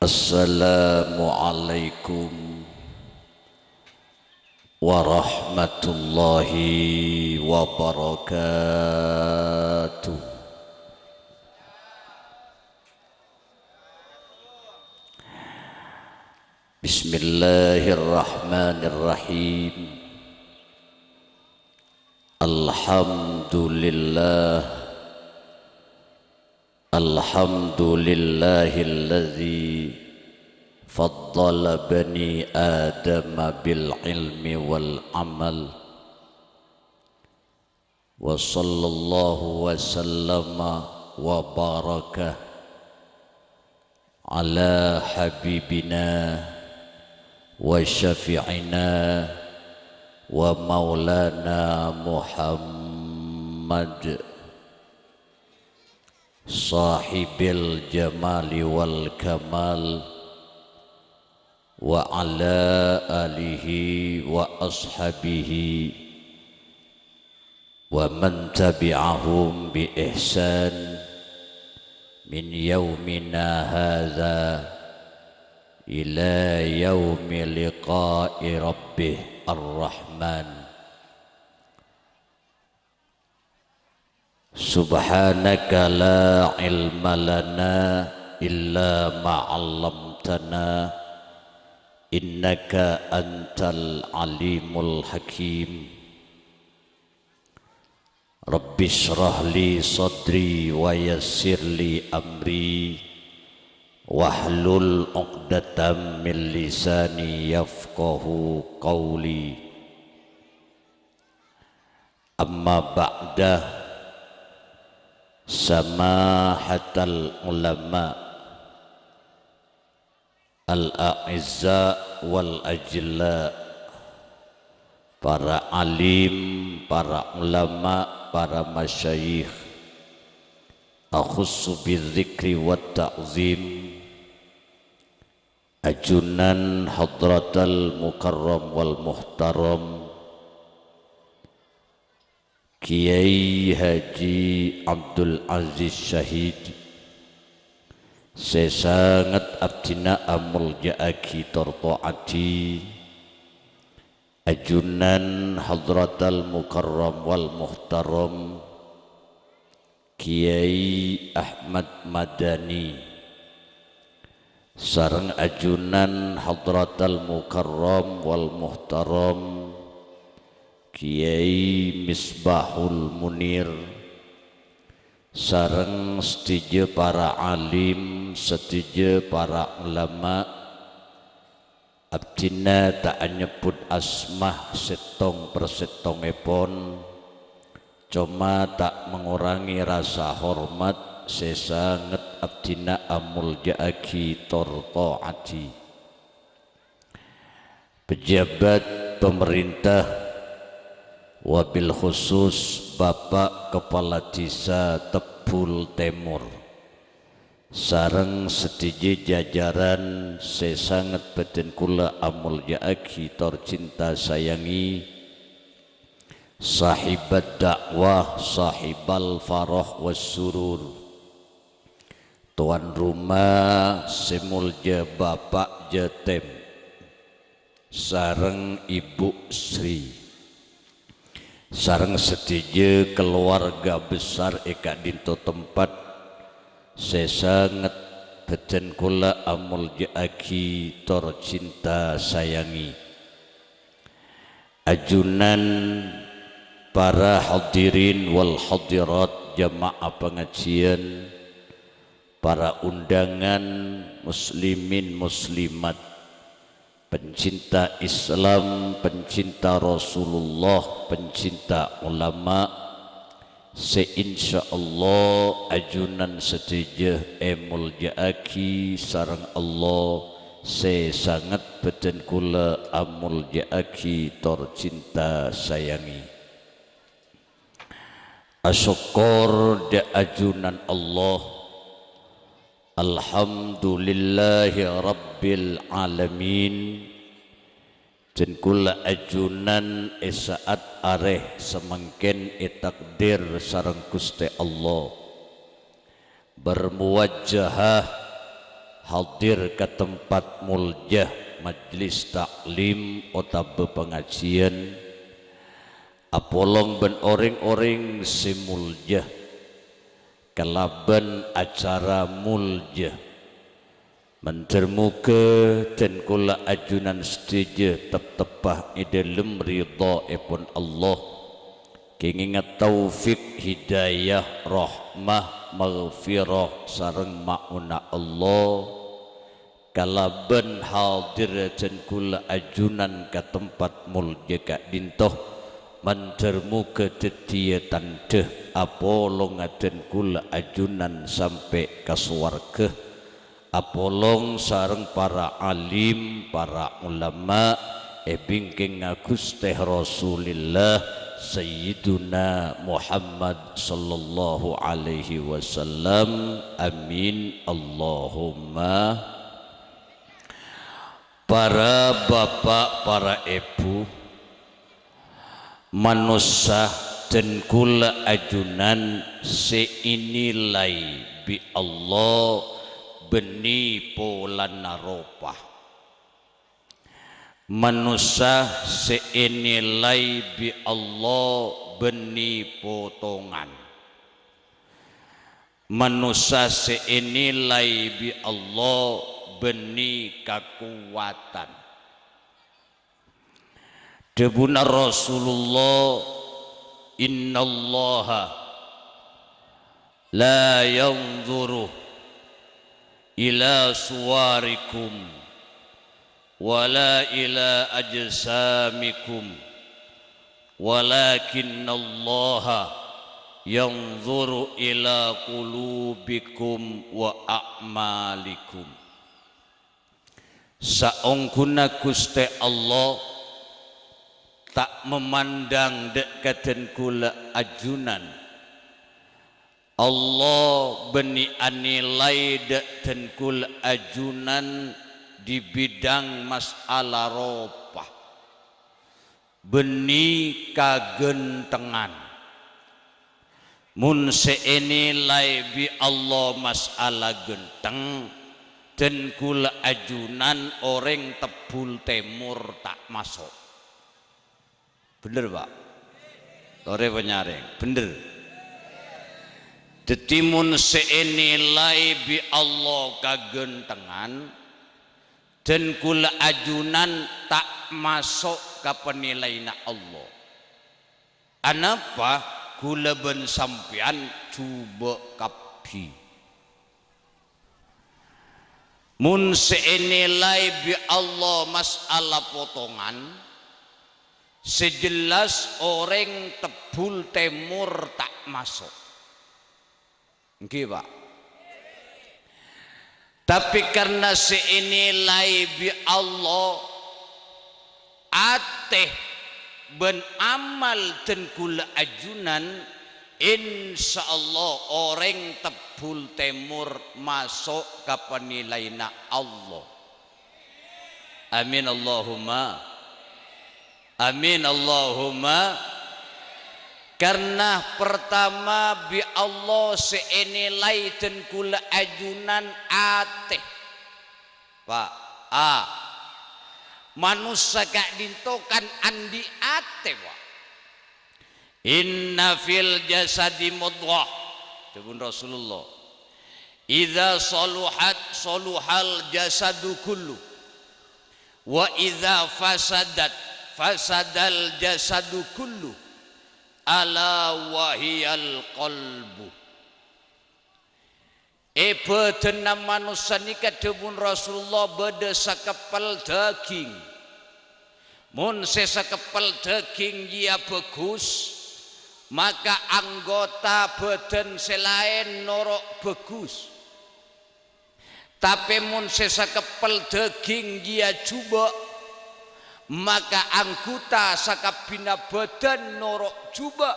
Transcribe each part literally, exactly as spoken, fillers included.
Assalamualaikum warahmatullahi wabarakatuh. Bismillahirrahmanirrahim. Alhamdulillah. Alhamdulillahilladzi faddala bani Adama bil ilmi wal amal. Wa sallallahu wa sallama wa baraka ala habibina wa syafi'ina wa maulana Muhammad, sahibil jamali wal kamal, wa ala alihi wa ashabihi wa man tabi'ahum bi ihsan min yaumina hadza ila yaumi liqa'i rabbih ar-Rahman. Subhanaka la ilma lana illa ma 'allamtana, innaka antal alimul hakim. Rabbi shrah li sadri wa yassir li amri, wahlul 'uqdatam min lisani yafqahu qawli. Amma ba'da, samahatal ulama, al-a'izza wal ajilla, para alim, para ulama, para masyayikh, akhussu bidzikri wat ta'zim, ajunan hadratal mukarram wal muhtaram, Kiai Haji Abdul Aziz Syahid, sè sanget abdhina amolja'aghi tor to'adhi, ajunan hadratal mukarram wal muhtaram, Kiai Ahmad Madani, sareng ajunan hadratal mukarram wal muhtaram, Kiai Misbahul Munir, sareng sadhâjâ para alim, sadhâjâ para ulama, Abdhina ta' anyebbhut asma sèttong-persèttongèpon, coma ta' mangorangè rasa hormat sè sanget abdhina amolja'aghi tor to'adhi. Pejabat pemerintah, wabil khusus Bapak Kepala Desa Tebbul Tèmor, sareng sadhâjâ jajaran sè sanget bâdhân kaulâ amolja'aghi tor cinta sayangi, sahibat da'wah, sahibal farah was surur, towan roma sè molja Bapak Jatem, sareng Ibu Sri, sareng sadhâjâ kalowarga besar è ka'dinto tempat sè sanget bâdhân kaulâ amolja'aghi tor cinta sayangi. Ajunan para hadirin wal hadirat jamaah pangajiân, para undangan, muslimin muslimat, pencinta Islam, pencinta Rasulullah, pencinta ulama, sè insyaallah ajunan sadhâjâ èmolja'aghi sareng Allah sè sanget bâdhân kaulâ amolja'aghi tor cinta sayangi. Asokkor dâ' ajunan Allah. Alhamdulillahi rabbil alamin. Dhân kaulâ ajunan è sa'at arè samangkèn ètakdir sareng Ghustè Allah. Bermuwajahah Hadir ka tempat molja majlis taklim otabâ pangajiyân, apolong bân orèng-orèng sè molja, kalabân acara molja. Mandhâr moghâ dân kaulâ ajunan sadhâjâ teptebbhâ è dhâlem ridhâèpon Allah, kèngènga taufik, hidayah, rahmah, maghfirah, sareng ma'unah Allah, kalabân hadir dân kaulâ ajunan ka tempat molja ka'dinto, mandhâr moghâ dhâddhiyâ tandhâ apolonga dân kaulâ ajunan sampè' ka sowarghâ, apolong sareng para alim, para ulama, è bingkèngnga Ghustè Rasulillah Sayyiduna Muhammad sallallahu alaihi wasallam. Amin, Allahumma. Para bapa', para èbhu, manossa dân kaulâ ajunan sè ènilai bi' Allah bânnè polana ropa. Manossa sè ènilai bi' Allah bânnè potongan. Manossa sè ènilai bi' Allah bânnè kakowadhân. Dhâbuna Rasulullah, "Innallaha la yanzuru ila suwarikum wala ila ajsamikum, walakinnallaha yanzuru ila qulubikum wa a'malikum." Saongghuna Ghustè Allah ta' mamandhâng dhâ' ka dân kaulâ ajunan. Allah bânnè anilai dhâ' dân kaulâ ajunan di bidang mas'ala ropa, bânnè kaghântengngan. Mon sè ènilai bi' Allah mas'ala ghânteng, dân kaulâ ajunan orèng Tebbul Tèmor ta' maso'. Bhender, Pa'? Torè panyarèng, bhender. Dhâddhi, mon sè ènilai bi' Allah kaghântengngan, dân kaulâ ajunan ta' maso' ka panilaianna Allah. Anapa kaulâ bân sampèyan jhubâ' kabbhi? Mon sè ènilai bi' Allah mas'ala potongan, sè jelas orèng Tebbul Tèmor ta' maso'. Ènggi, Pa'? Tapè karna sè ènilai bi' Allah, atè bân amal dân kaulâ ajunan, insyaallah orèng Tebbul Tèmor maso' ka panilaianna Allah. Amin, Allahumma. Amin, Allahumma. Karna partama bi' Allah sè ènilai dân kaulâ ajunan atè. Pa', a. Manossa ka'dinto kan andi' atè, Pa'. "Inna fil jasadi mudghah," dhâbuna Rasulullah. "Idza saluhat, saluhal jasadu kullu. Wa idza fasadat, fasadal jasadu kullu. Ala wa hiyal qalbu." È bâdânna manossa nèka, dhâbuna Rasulullah, bâdâ sakeppel dhâghing. Mon sè sakeppel dhâghing jiyâ bhâghus, maka anggota bâdân sè laèn noro' bhâghus. Tapè mon sè sakeppel dhâghing jiyâ jhubâ', maka anggota sakabbhiyânna bâdân noro' jhubâ'.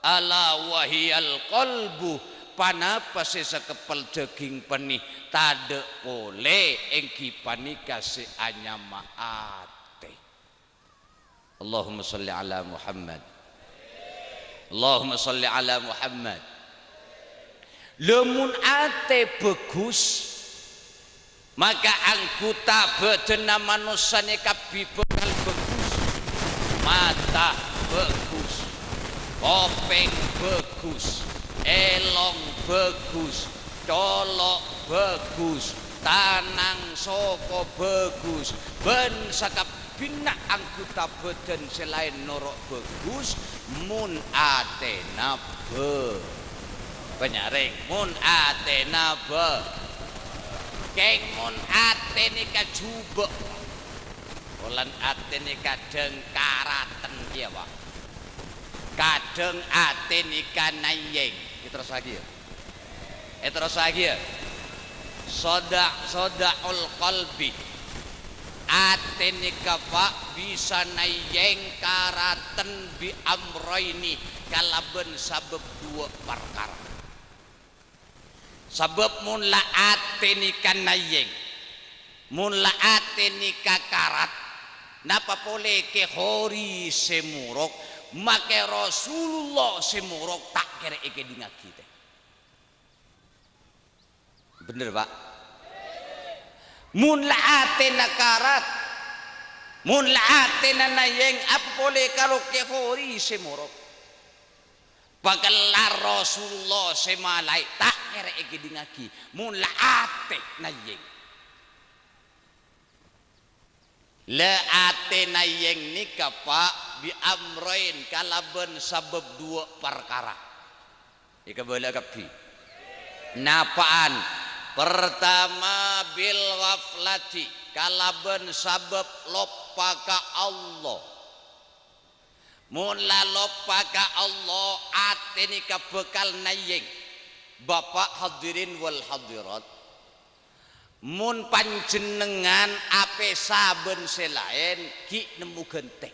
Ala wa hiyal qalbu, panapa sè sakeppel dhâghing pènè tadâ' polè, ènggi panèka sè anyama atè. Allahumma shalli ala Muhammad. Allahumma shalli ala Muhammad. Lha, mon atè bhâghus, Maka anggota bhâdhânna manossa nèka kabbhi bhâkal bhâghus. Mata bhâghus, kopèng bhâghus, èlong bhâghus, colo' bhâghus, tanang soko bhâghus, bân sakabbhiyânna anggota bhâdhân sè laèn noro' bhâghus, mon atèna bhâ-, panyarèng, mon atèna bhâ-, kèng mon atè nèka jhubâ', polana atè nèka kadhâng karaten kèya, Pa'. Kadhâng atè nèka nayèng. Èterrossaghi, yâ. Èterrossaghi, yâ. Soda-, soda'ul qalbi. Atè nèka, Pa', bisa nayèng karaten bi amraini, kalabân sabâb duwâ' parkara. Sabâb mon la atè nèka nayèng, mon la atè nèka karat, napa polè Kè Khori sè morok, makè Rasulullah sè morok ta' kèra èkèdingngaghi, tè. Bhender, Pa'? Mon la atèna karat, mon la atèna nayèng, apa polè karo Kè Khori sè morok. Pakellar Rasulullah sè malaè ta' kèra èkèdingngaghi, mon la atè nayèng. La atè nayèng nèka, Pa', bi amrain, kalabân sabâb duwâ' parkara. Èkabâlâ kabbhi. Napa'an? Partama, bil ghaflati, kalabân sabâb loppa ka Allah. Mon la loppa ka Allah, atè nèka bhâkal nayèng. Bapa' hadirin wal hadirat, mon panjhennengngan apèsa bân sè laèn, ghi' nemmo ghântè.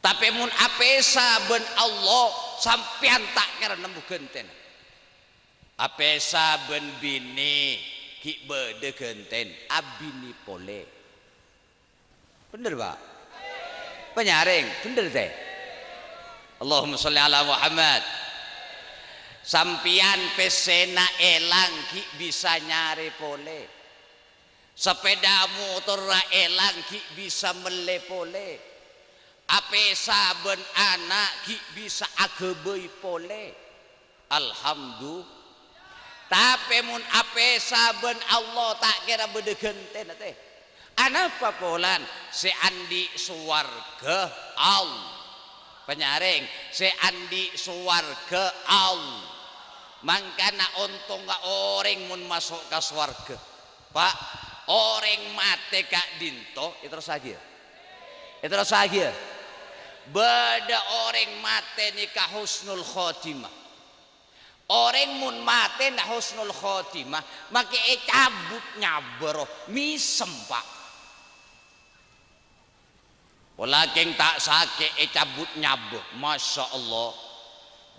Tapè mon apèsa bân Allah, sampèyan ta' kèra nemmo ghântèna. Apèsa bân binè ghi' bâdâ ghântèna, abinè polè. Bhender, Pa'? Panyarèng, bhender, tè? Allahumma sholli ala Muhammad. Sampèyan pèssèna èlang ghi' bisa nyarè polè. Sapèda motorra èlang ghi' bisa mellè polè. Apèsa bân ana' ghi' bisa aghâbây polè. Alhamdu-, tapè mon apèsa bân Allah ta' kèra bâdâ ghântèna, tè. Anapa polana? Sè andi' sowarghâ Allah. Panyarèng, sè andi' sowarghâ Allah. Mangkana ontongnga orèng mon maso' ka sowarghâ. Pa', orèng matè ka'dinto, èterrossaghi, yâ. Èterrossaghi, yâ. Bâdâ orèng matè nèka husnul khotimah. Orèng mon matèna husnul khotimah, makè ècabut nyabâ roh, mèsem, Pa'. Pola kèng ta' sakè' ècabut nyabâ, masya Allah.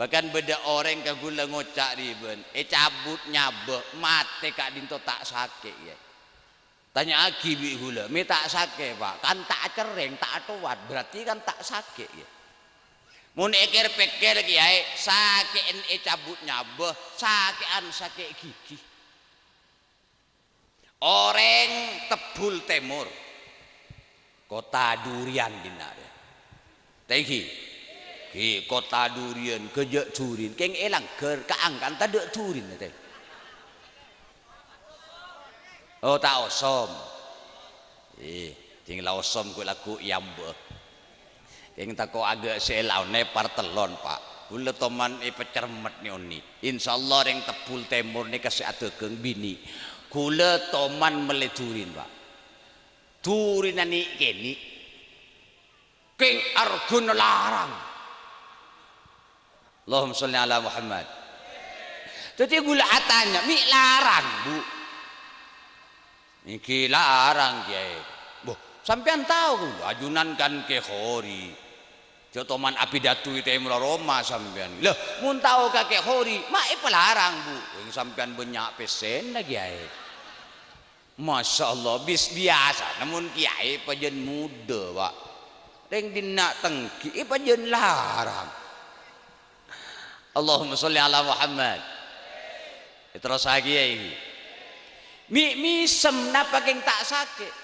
Bahkan bâdâ orèng ka ghulâ ngoca' ribân, ècabut nyabâ, matè ka'dinto ta' sakè', yâ. Tanya'aghi bi' ghulâ, "Mè' ta' sakè', Pa'?" "Kan ta' acerrèng, ta' atowat, berarti kan ta' sakè', yâ." Mon èkèr-pèkkèr, Kèyaè, sakè'en ècabut nyabâ, sakè'an sakè' ghighi. Orèng Tebbul Tèmor, kottha durian dinna' rè. Tè ghi, ghi kottha durian, ghâjâ' durin, kèng è langghâr, kaangkan tadâ' durin, tè. Oh, ta' osom. Eh, jhing la osom ghu' lagghu' èambâ'â. Kèng tako' aghâ' sè èlaonè partellon, Pa'. Ghulâ toman èpacermet nè-onè. Insyaallah rèng Tebbul Tèmor nèka sè adhâghâng binè'. Ghulâ toman mellè durin, Pa'. Durinna nè'-kènè'. Kèng arghâna larang. Allahumma sholli ala Muhammad. Dhâddhi ghulâ atanya, "Mè' larang, Bu'?" "Èngghi larang, Kèyaè." "Bâh, sampèyan tao, ajunan kan Kè Khori. Jhâ' toman apidato è tèmorra roma sampèyan." "Lah, mon tao ka Kè Khori, ma' èpalarang, Bu'?" "Kèng sampèyan bânnya' pèssèna, Kèyaè." Masya Allah, bis-, biyasana mon kèyaè pajhân modâ, Pa'. Rèng dinna' tengghi, eh, pajhân larang. Allahumma sholli ala Muhammad. Èterrossaghi, yâ, ini. Mè' mèsem, napa kèng ta' sakè'?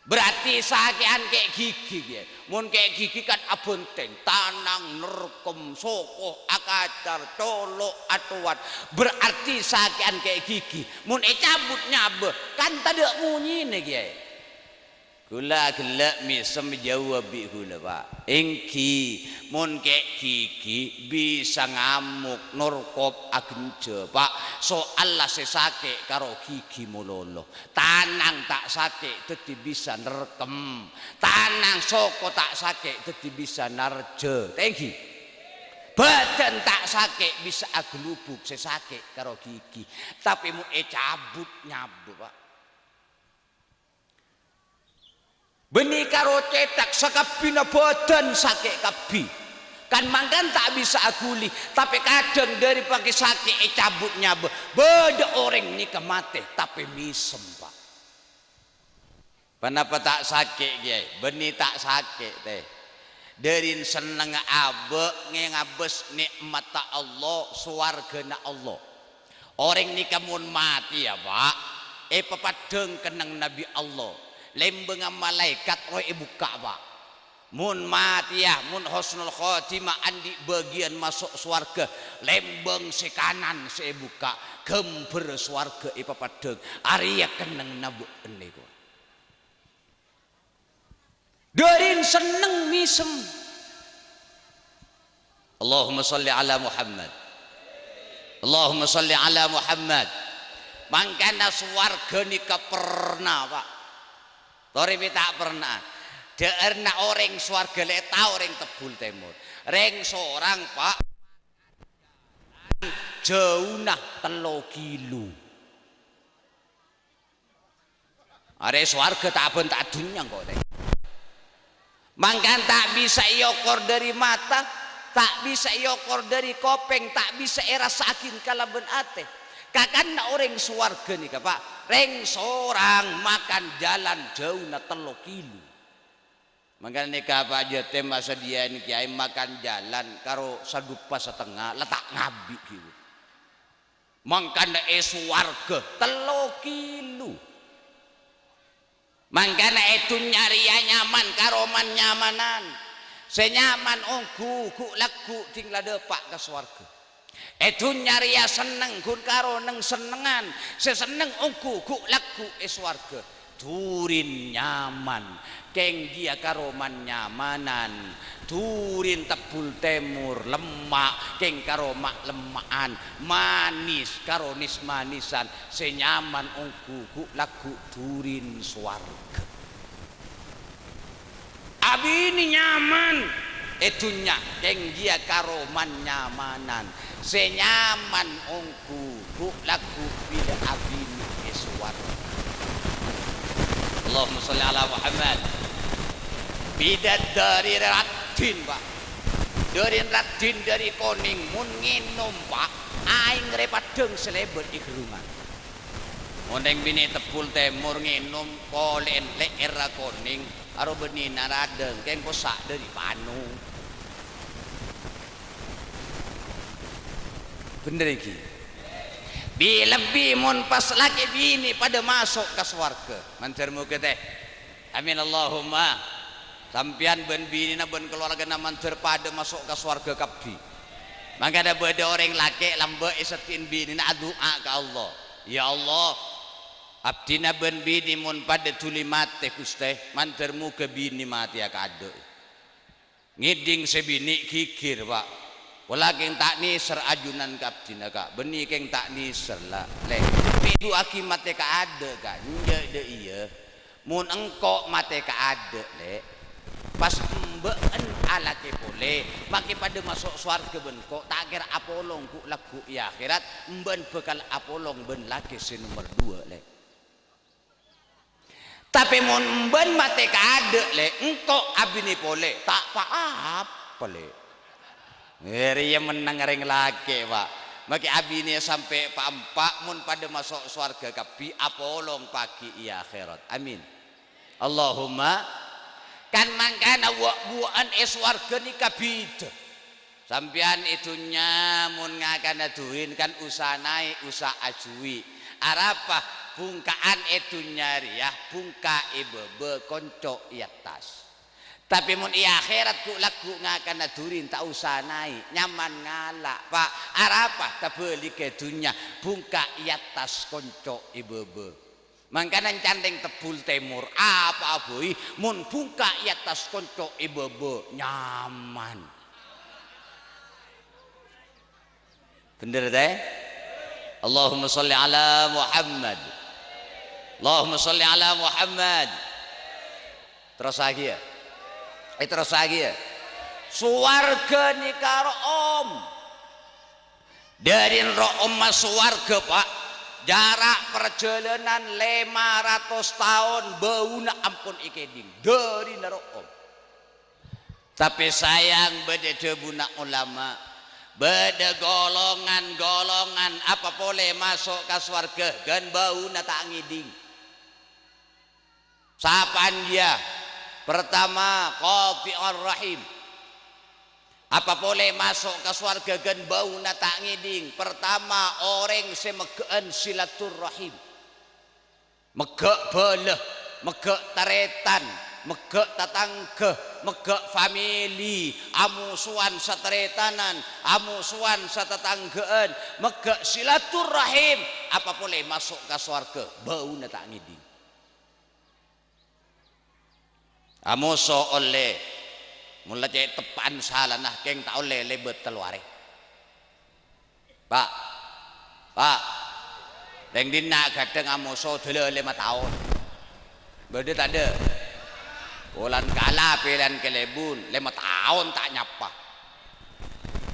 Berarti sakè'an kè' ghighi, yâ. Mon kè' ghighi kan abhântèng, tanang, nerkem, soko, akacar, colo', atowat. Berarti sakè'an kè' ghighi. Mon ècabut nyabâ, kan tadâ' monyèna, yâ. Ghulâ ghellâ' mèsem jâwâb bi' ghulâ, Pa'. Èngghi, mon kè' ghighi bisa ngamok, norkop, aghânjhâ, Pa'. Soalla sè sakè' karo ghighi malolo. Tanang ta' sakè' dhâddhi bisa nerkem. Tanang soko ta' sakè' dhâddhi bisa narjhâ. Ta' èngghi. Bhâdhân ta' sakè' bisa aghâlubuk sè sakè' karo ghighi. Tapè mon ècabut nyabâ, Pa'. Bânnè karo cèthak sakabbhina bhâdhân sakè' kabbhi. Kan mangkana ta' bisa aghuli, tapè kadhâng dâri paghi sakè' ècabut nyabâ, bâdâ orèng nèka matè, tapè mèsem, Pa'. Ponapa ta' sakè', Kèyaè? Bânnè ta' sakè', tè. Dârin sennengnga abâ' ngè-, ngabâs nè'matta Allah, sowarghâna Allah. Orèng nèka mon matèya, Pa', èpapaddhâng kennengnganna bi' Allah. Lèmbângnga malaèkat rowa èbukka', Pa'. Mon matèya, mon husnul khotimah, andi' bâgiyân maso' sowarghâ, lèmbâng sè kanan sè èbukka', ghâmbhâr sowarghâ èpapaddhâng. Arèya kennengnganna bâ'na, ko. Dârin senneng mèsem. Allahumma shalli ala Muhammad. Allahumma shalli ala Muhammad. Mangkana sowarghâ nèka perna, Pa'. Torè bi' ta' perna. Dhâ'ârna orèng sowarghâ lè' tao rèng Tebbul Tèmor. Rèng sorang, Pa'. Jâuna tello kilo. Arè sowarghâ ta' abhânta' dhunnya engko', tè. Mangkana ta' bisa èokor dâri mata, ta' bisa èokor dâri kopèng, ta' bisa èrassa'aghi kalabân atè. Kakanna orèng sowarghâ nèka, Pa', rèng sorang makan jhâlân jâuna tello kilo. Mangkana nèka, Pa', jhâ' tèma sadhiyâna kèyaè makan jhâlân karo sadupa satengnga, la ta' ngabi' ghi, Bu. Mangkana è sowarghâ tello kilo. Mangkana è dhunnya rèya nyaman karo man-nyamanan. Sè nyaman ongghu ghu'-lagghu' dhing la dâpa' ka sowarghâ. È dhunnya rèya senneng ghun karo neng-sennengngan, sè senneng ongghu ghu'-lagghu' è sowarghâ. Durin nyaman, kèng jiyâ karo man-nyamanan. Durin Tebbul Tèmor, lemma', kèng karo ma'-lemma'an. Manis karo nis-manisan, sè nyaman ongghu ghu'-lagghu' durin sowarghâ. Abinè nyaman è dhunnya, kèng jiyâ karo man-nyamanan. Sè nyaman ongghu ghu'-lagghu' bilâ abinè è sowarghâ. Allahumma shalli ala Muhammad. Bidadari raddhin, Pa'. Dâri raddhin dâri konèng, mon ngènom, Pa', aèng rè paddhâng sè lèbât è ghârungan. Mon rèng binè' Tebbul Tèmor ngènom, kolè'en lè'èrra konèng, aro bânnèna raddheng, kèng kossa' dâri pano. Bhender èngghi? Bi-, lebbi mon pas lakè binè padâ maso' ka sowarghâ. Mandhâr moghâ, tè. Amin, Allahumma. Sampèyan bân binèna bân kalowargana mandhâr padâ maso' ka sowarghâ kabbhi. Mangkana bâdâ orèng lakè' lambâ' èseddhi'in binèna adu'a ka Allah. "Ya Allah, abdhina bân binè mon padâ dhuli matè, Ghustè, mandhâr moghâ binè matèya kaadâ'." Ngèdhing sè binè' ghighir, Pa'. Pola kèng ta' nèser ajunan ka abdhina, Ka'. Bânnè kèng ta' nèser, la, Lè'. Mè' du'aaghi matè kaadâ', Ka'. Enjâ' dâ' iyâ. Mon engko' matè kaadâ', Lè', pas embâ'en alakè polè, makè padâ maso' sowarghâ bân engko', ta' kèra apolong ghu'-lagghu' è akhèrat, embâ'en bhâkal apolong bân lakè sè nomer duwâ', Lè'. Tapè mon embâ'en matè kaadâ', Lè', engko' abinè polè, ta' pa-apa, Lè'. Eh, rèya mennang rèng lakè', Pa'. Makè abinè sampè' pa'-empa', mon padâ maso' sowarghâ kabbhi, apolong pagghi' è akhèrat. Amin. Allahumma. Kan mangkana wa'-buwa'an è sowarghâ nèka bhidhâ. Sampèyan è dhunnya mon ngakana durin kan usaha naè', usaha ajuwi. Arapa bungka'an è dhunnya rèya, bungka' è bâbâ, konco' è attas. Tapè mon è akhèrat ghu'-lagghu' ngakana dhuri, ta' osa naè', nyaman ngala', Pa'. Arapa tabhâligghâ è dhunnya, bungka' è attas, konco' è bâbâ. Mangkana èncantèng tebbhul tèmor, apa'a bhâi, mon bungka' è attas, konco' è bâbâ, nyaman. Bhender, ta? Allahumma shalli ala Muhammad. Allahumma shalli ala Muhammad. Terrossaghi, yâ. Eh, terrossaghi, yâ. Sowarghâ nèka ro'om. Dhâri ro'om ka sowarghâ, Pa', jhârâ' parjhâlânan lèma ratos taon, bâuna ampon èkèdhing. Dhâri ro'om. Tapè sayang, bâdâ dhâbuna olama, bâdâ golongan-golongan apa polè maso' ka sowarghâ ghân bâuna ta' ngèdhing. Sapa'an jiyâ? Pertama, qati'ur rahim. Apa polè maso' ka sowarghâ ghân bâuna ta' ngèdhing? Pertama, orèng sè mèghâ'ân silaturrahim. Mèghâ' bhâlâ, mèghâ' tarètan, mèghâ' tatangghâ, mèghâ' famili, amosowan satarètanan, amosowan satatangghâ'ân, mèghâ' silaturrahim, apa polè maso' ka sowarghâ, bâuna ta' ngèdhing. Amoso ollè, mon la cè' teppa'an salana, kèng ta' ollè lèbât tello arè. Pa', Pa', rèng dinna' ghâdhâng amoso dâlâ lèma taon. Bâdâ tadâ'? Bulân kala pèlèyan kalèbun, lèma taon ta' nyapa.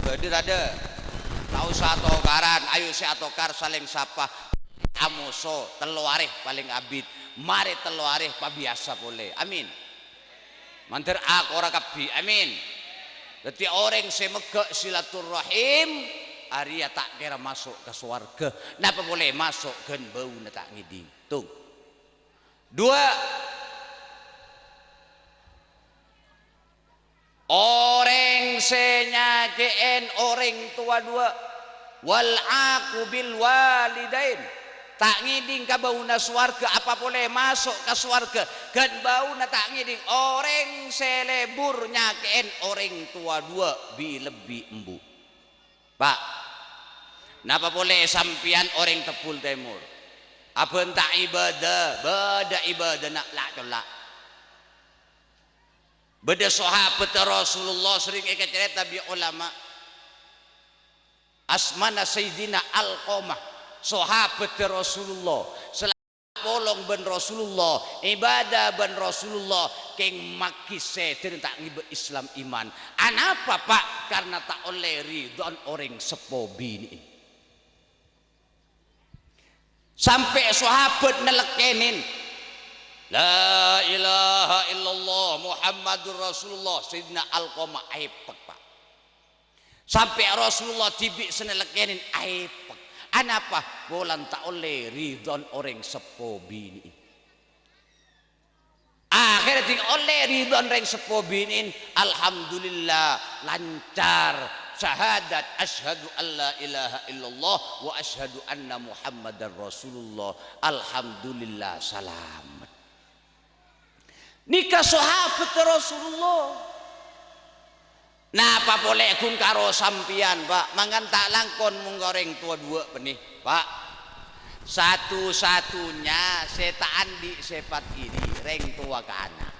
Bâdâ tadâ'? Ta' osa tokaran, ayo sè atokar salèng sapa. Amoso tello arè palèng abit, marè tello arè pabiyasa polè. Amin. Mandhâr akorra kabbhi. Amin. Dhâddhi orèng sè mèghâ' silaturrahim, arèya ta' kèra maso' ka sowarghâ. Napa polè maso' ghân bâuna ta' ngèdhing. Tung. Duwâ'. Orèng sè nyakè'èn orèng towa duwâ'. Wal 'aqu bil walidain. Ta' ngèdhing ka bâuna sowarghâ, apa polè maso' ka sowarghâ, ghân bâuna ta' ngèdhing orèng sè lebur nyakè'èn orèng towa duwâ' bi-lebbi embu'. Pa', napa polè sampèyan orèng Tebbul Tèmor? Abhânta' ibâdâ, bâdâ ibâdâna la'-colla'. Bâdâ sahabatta Rasulullah serrèng èkacarèta bi' olama. Asmana Sayyidina Alqamah, sahabatta Rasulullah. Sè la polong bân Rasulullah, ibâdâ bân Rasulullah, kèng maghi sèdhâna ta' ngibâ Islam iman. Anapa, Pa'? Karna ta' ollè ridhâna orèng seppo binè'èn. Sampè' sahabat nalèkkènèn, "La ilaha illallah Muhammadur Rasulullah." Sayyidina Alqamah aèpèk, Pa'. Sampè' Rasulullah dhibi' sè nalèkkènèn aèpèk. Anapa? Polana ta' ollè ridhâna orèng seppo binè'èn. Akhèrra dhing ollè ridhâna rèng seppo binè'èn, alhamdulillah, lancar. Syahadat, asyhadu an la ilaha illallah wa asyhadu anna Muhammadar Rasulullah. Alhamdulillah, salamet. Nèka sahabat Rasulullah. Napa polè ghun karo sampèyan, Pa'? Mangkana ta' langkon mongghâ orèng towa duwâ' bânnè, Pa'. Satu-satunya sè ta' andi' sèpat iri, rèng towa ka ana'.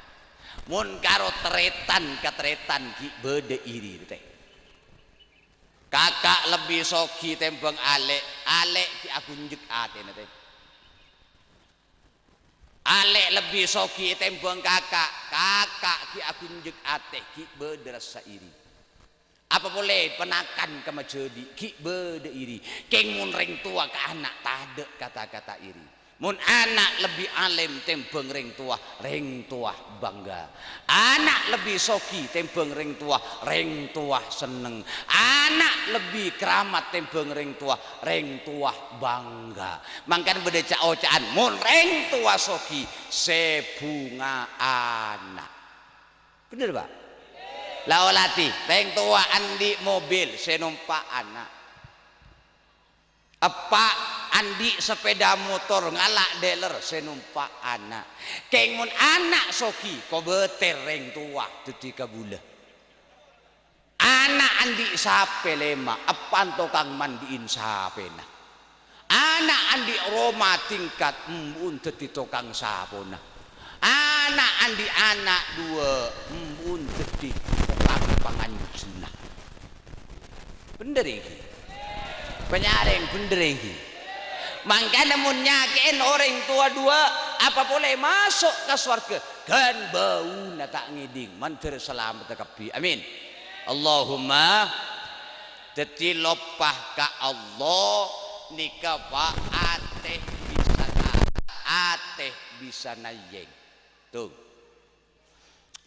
Mon karo tarètan ka tarètan ghi' bâdâ iri, tè. Kaka' lebbi soghi tèmbhâng alè', alè' ghi' aghunjek atèna, tè. Alè' lebbi soghi ètèmbhâng kaka', kaka' ghi' aghunjek atè, ghi' bâdâ rassa iri. Apa polè ponakan ka majhâdi', ghi' bâdâ iri. Kèng mon rèng towa ka ana' tadâ' kata-kata iri. Mon ana' lebbi alèm tèmbhâng rèng towa, rèng towa bangga. Ana' lebbi soghi tèmbhâng rèng towa, rèng towa senneng. Ana' lebbi keramat tèmbhâng rèng towa, rèng towa bangga. Mangkana bâdâ ca'-oca'an, "Mon rèng towa soghi, sè bhunga ana'." Bhender, Pa'? La olatè, rèng towa andi' mobil, sè nompa' ana'. Eppa', Andi' sapèda motor ngala' dealer sè nompa' ana'. Kèng mon ana' soghi, kobâtèr rèng towa dhâddhi kabulâ. Ana' andi' sapè lèma', eppan tokang mandi'in sapèna. Ana' andi' roma tingkat, embu'un dhâddhi tokang sapona. Ana' andi' ana' duwâ', embu'un dhâddhi tokang panganjuna. Bhender ènggi? Panyarèng bhender ènggi? Mangkana mon nyakè'è orèng towa duwâ', apa polè maso' ka sowarghâ? Ghân bâuna ta' ngèdhing, mandhâr salamettâ kabbhi. Amin. Allahumma. Dhâddhi, loppa ka Allah nèka, Pa', atè bisa ka-, atè bisa nayèng. Tuh.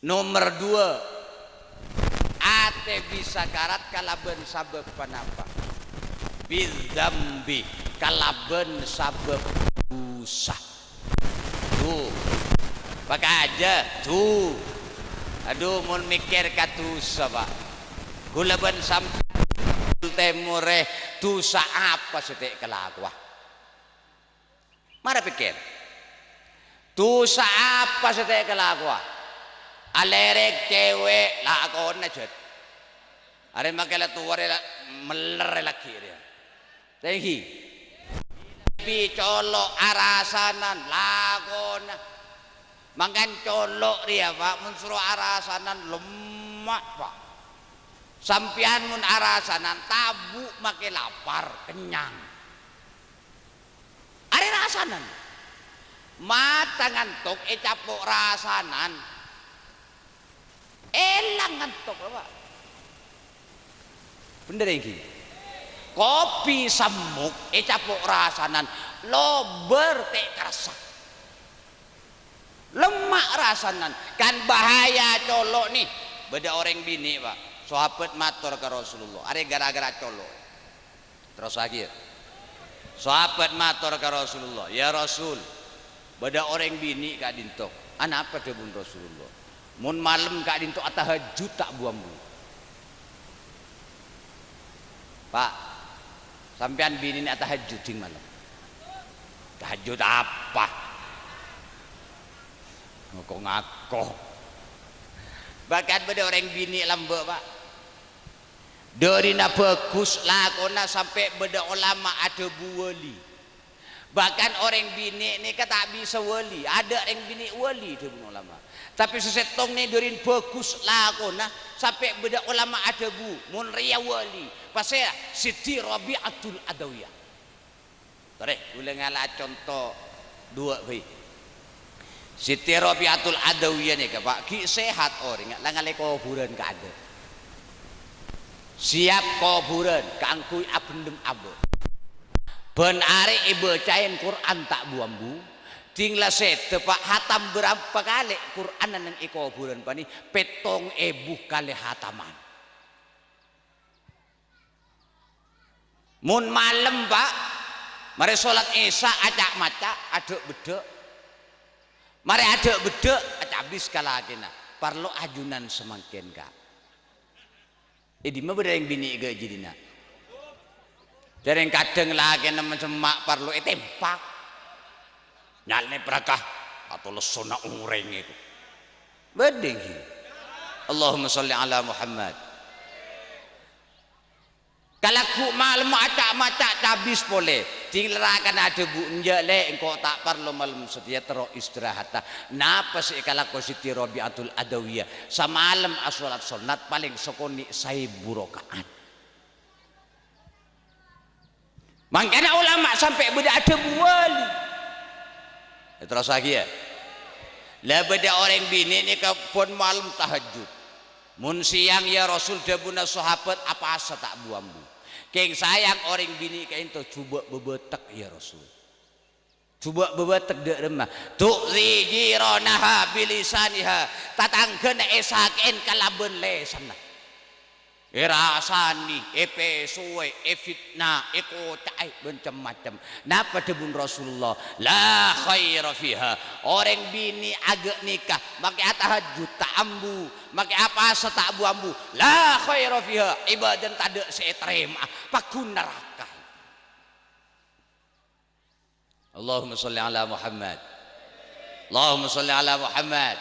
Nomer duwâ', atè bisa karat kalabân sabâb ponapa? Bidzambi, kalabân sabâb dhusa. Tuh, pakajâ, tuh. Adhu, mon mèkkèr ka dhusa, Pa'. Ghulâ bân sampèyan tèmorè, dhusa apa sè ta' èkalakowa? Mara pèkkèr. Dhusa apa sè ta' èkalakowa? Alèrèk cèwèk lakona, Jhât. Arè makè la towa rè la-, mèller rè lagghi' rèya. Ta' ènggi? Bi colo' arasanan lakona. Mangkana colo' rèya, Pa', mon soro arasanan lemma', Pa'. Sampèyan mon arasanan tabu' makè lapar, kennyang. Arè rasanan. Mata ngantok ècapo' rasanan. Èlang ngantok, Pa'. Bhender ènggi? Kopi semmok ècapo' rasanan, lobâr ta' karassa. Lemma' rasanan, kan bahaya colo' nè. Bâdâ orèng binè', Pa'. Sahabat mator ka Rasulullah, arè ghârâ-ghârâ colo'. Terrossaghi, yâ. Sahabat mator ka Rasulullah, "Ya Rasul, bâdâ orèng binè' ka'dinto." "Anapa?" dhâbuna Rasulullah. "Mon malem ka'dinto atahajjud ta' bu-ambu." "Pa', sampèyan binèna atahajjud dhing malem." "Tahajjud apa?" Ngako-ngako. Bahkan bâdâ orèng binè' lambâ', Pa'. Dârina bhâghus lakona sampè' bâdâ olama adhâbu wali. Bahkan orèng binè' nèka ta' bisa wali, adâ' rèng binè' wali, dhâbuna olama. Tapè sè sèttong nè dârina bhâghus lakona sampè' bâdâ olama adhâbu, "Mon rèya wali, pasèra Siti Rabi'atul Adawiyah." Torè, ghulâ ngala' conto duwâ' bhâi. Siti Rabi'atul Adawiyah nèka, Pa', ghi' sehat orèngnga, la ngalè kobhurân kaadâ'. Siap kobhurân kaangghuy abhendhem abâ'. Bân arè èbâcaè Qur'an ta' bu-ambu, dhing la sèdhâ, Pa', hatam bârâmpa kalè Qur'anna neng è kobhurân panè? Pèttong èbu kalè hataman. Mon malem, Pa', marè solat Isya aca'-maca', adhâ'-beddhâ'. Marè adhâ'-beddhâ', acabis ka lakèna, "Parlo ajunan samangkèn, Ka'." "È dimma bâdâ rèng binè' ghâ' jârèya?" Jhârèng kadhâng lakèna ma-, semma' parlo ètèmpak. Nyalènè praka, atolessona orèng èko. Bâdâ ghi. Allahumma shalli ala Muhammad. Kalaggu' malem aca'-maca' cabis polè. Dhing lakèna adhâbu, "Enjâ', Lè', engko' ta' parlo malem satèya, terro istirahatta." Napa sè èkalako Siti Rabi'atul Adawiyah? Samalem asolat sonnat palèng sakonè' saèbu raka'at. Mangkana ulama sampè' bâdâ adhâbu wali. Èterrossaghi, yâ. La bâdâ orèng binè' nèka pon malem tahajjud. "Mon sèyang, yâ Rasul," dhâbuna sahabat, "apasa ta' bu-ambu." Kèng sayang orèng binè' ka'ènto jhubâ' bâbâtek, yâ Rasul. Jhubâ' bâbâtek dâ' remma. "Tu'dzi jiranaha bilisaniha." Tatangghâna èsakè'è kalabân lèsanna. Èrasanè, èpèsowè, èfitna, èkoca'è, bân cem-macem. Napa dhâbuna Rasulullah? "La khaira fiha." Orèng binè' aghâ' nèka, makè atahajjud ta' ambu, makè apasa ta' bu-ambu. "La khaira fiha." Ibâdâna tadâ' sè ètarèma'a. Pagghun naraka. Allahumma sholli ala Muhammad. Allahumma sholli ala Muhammad.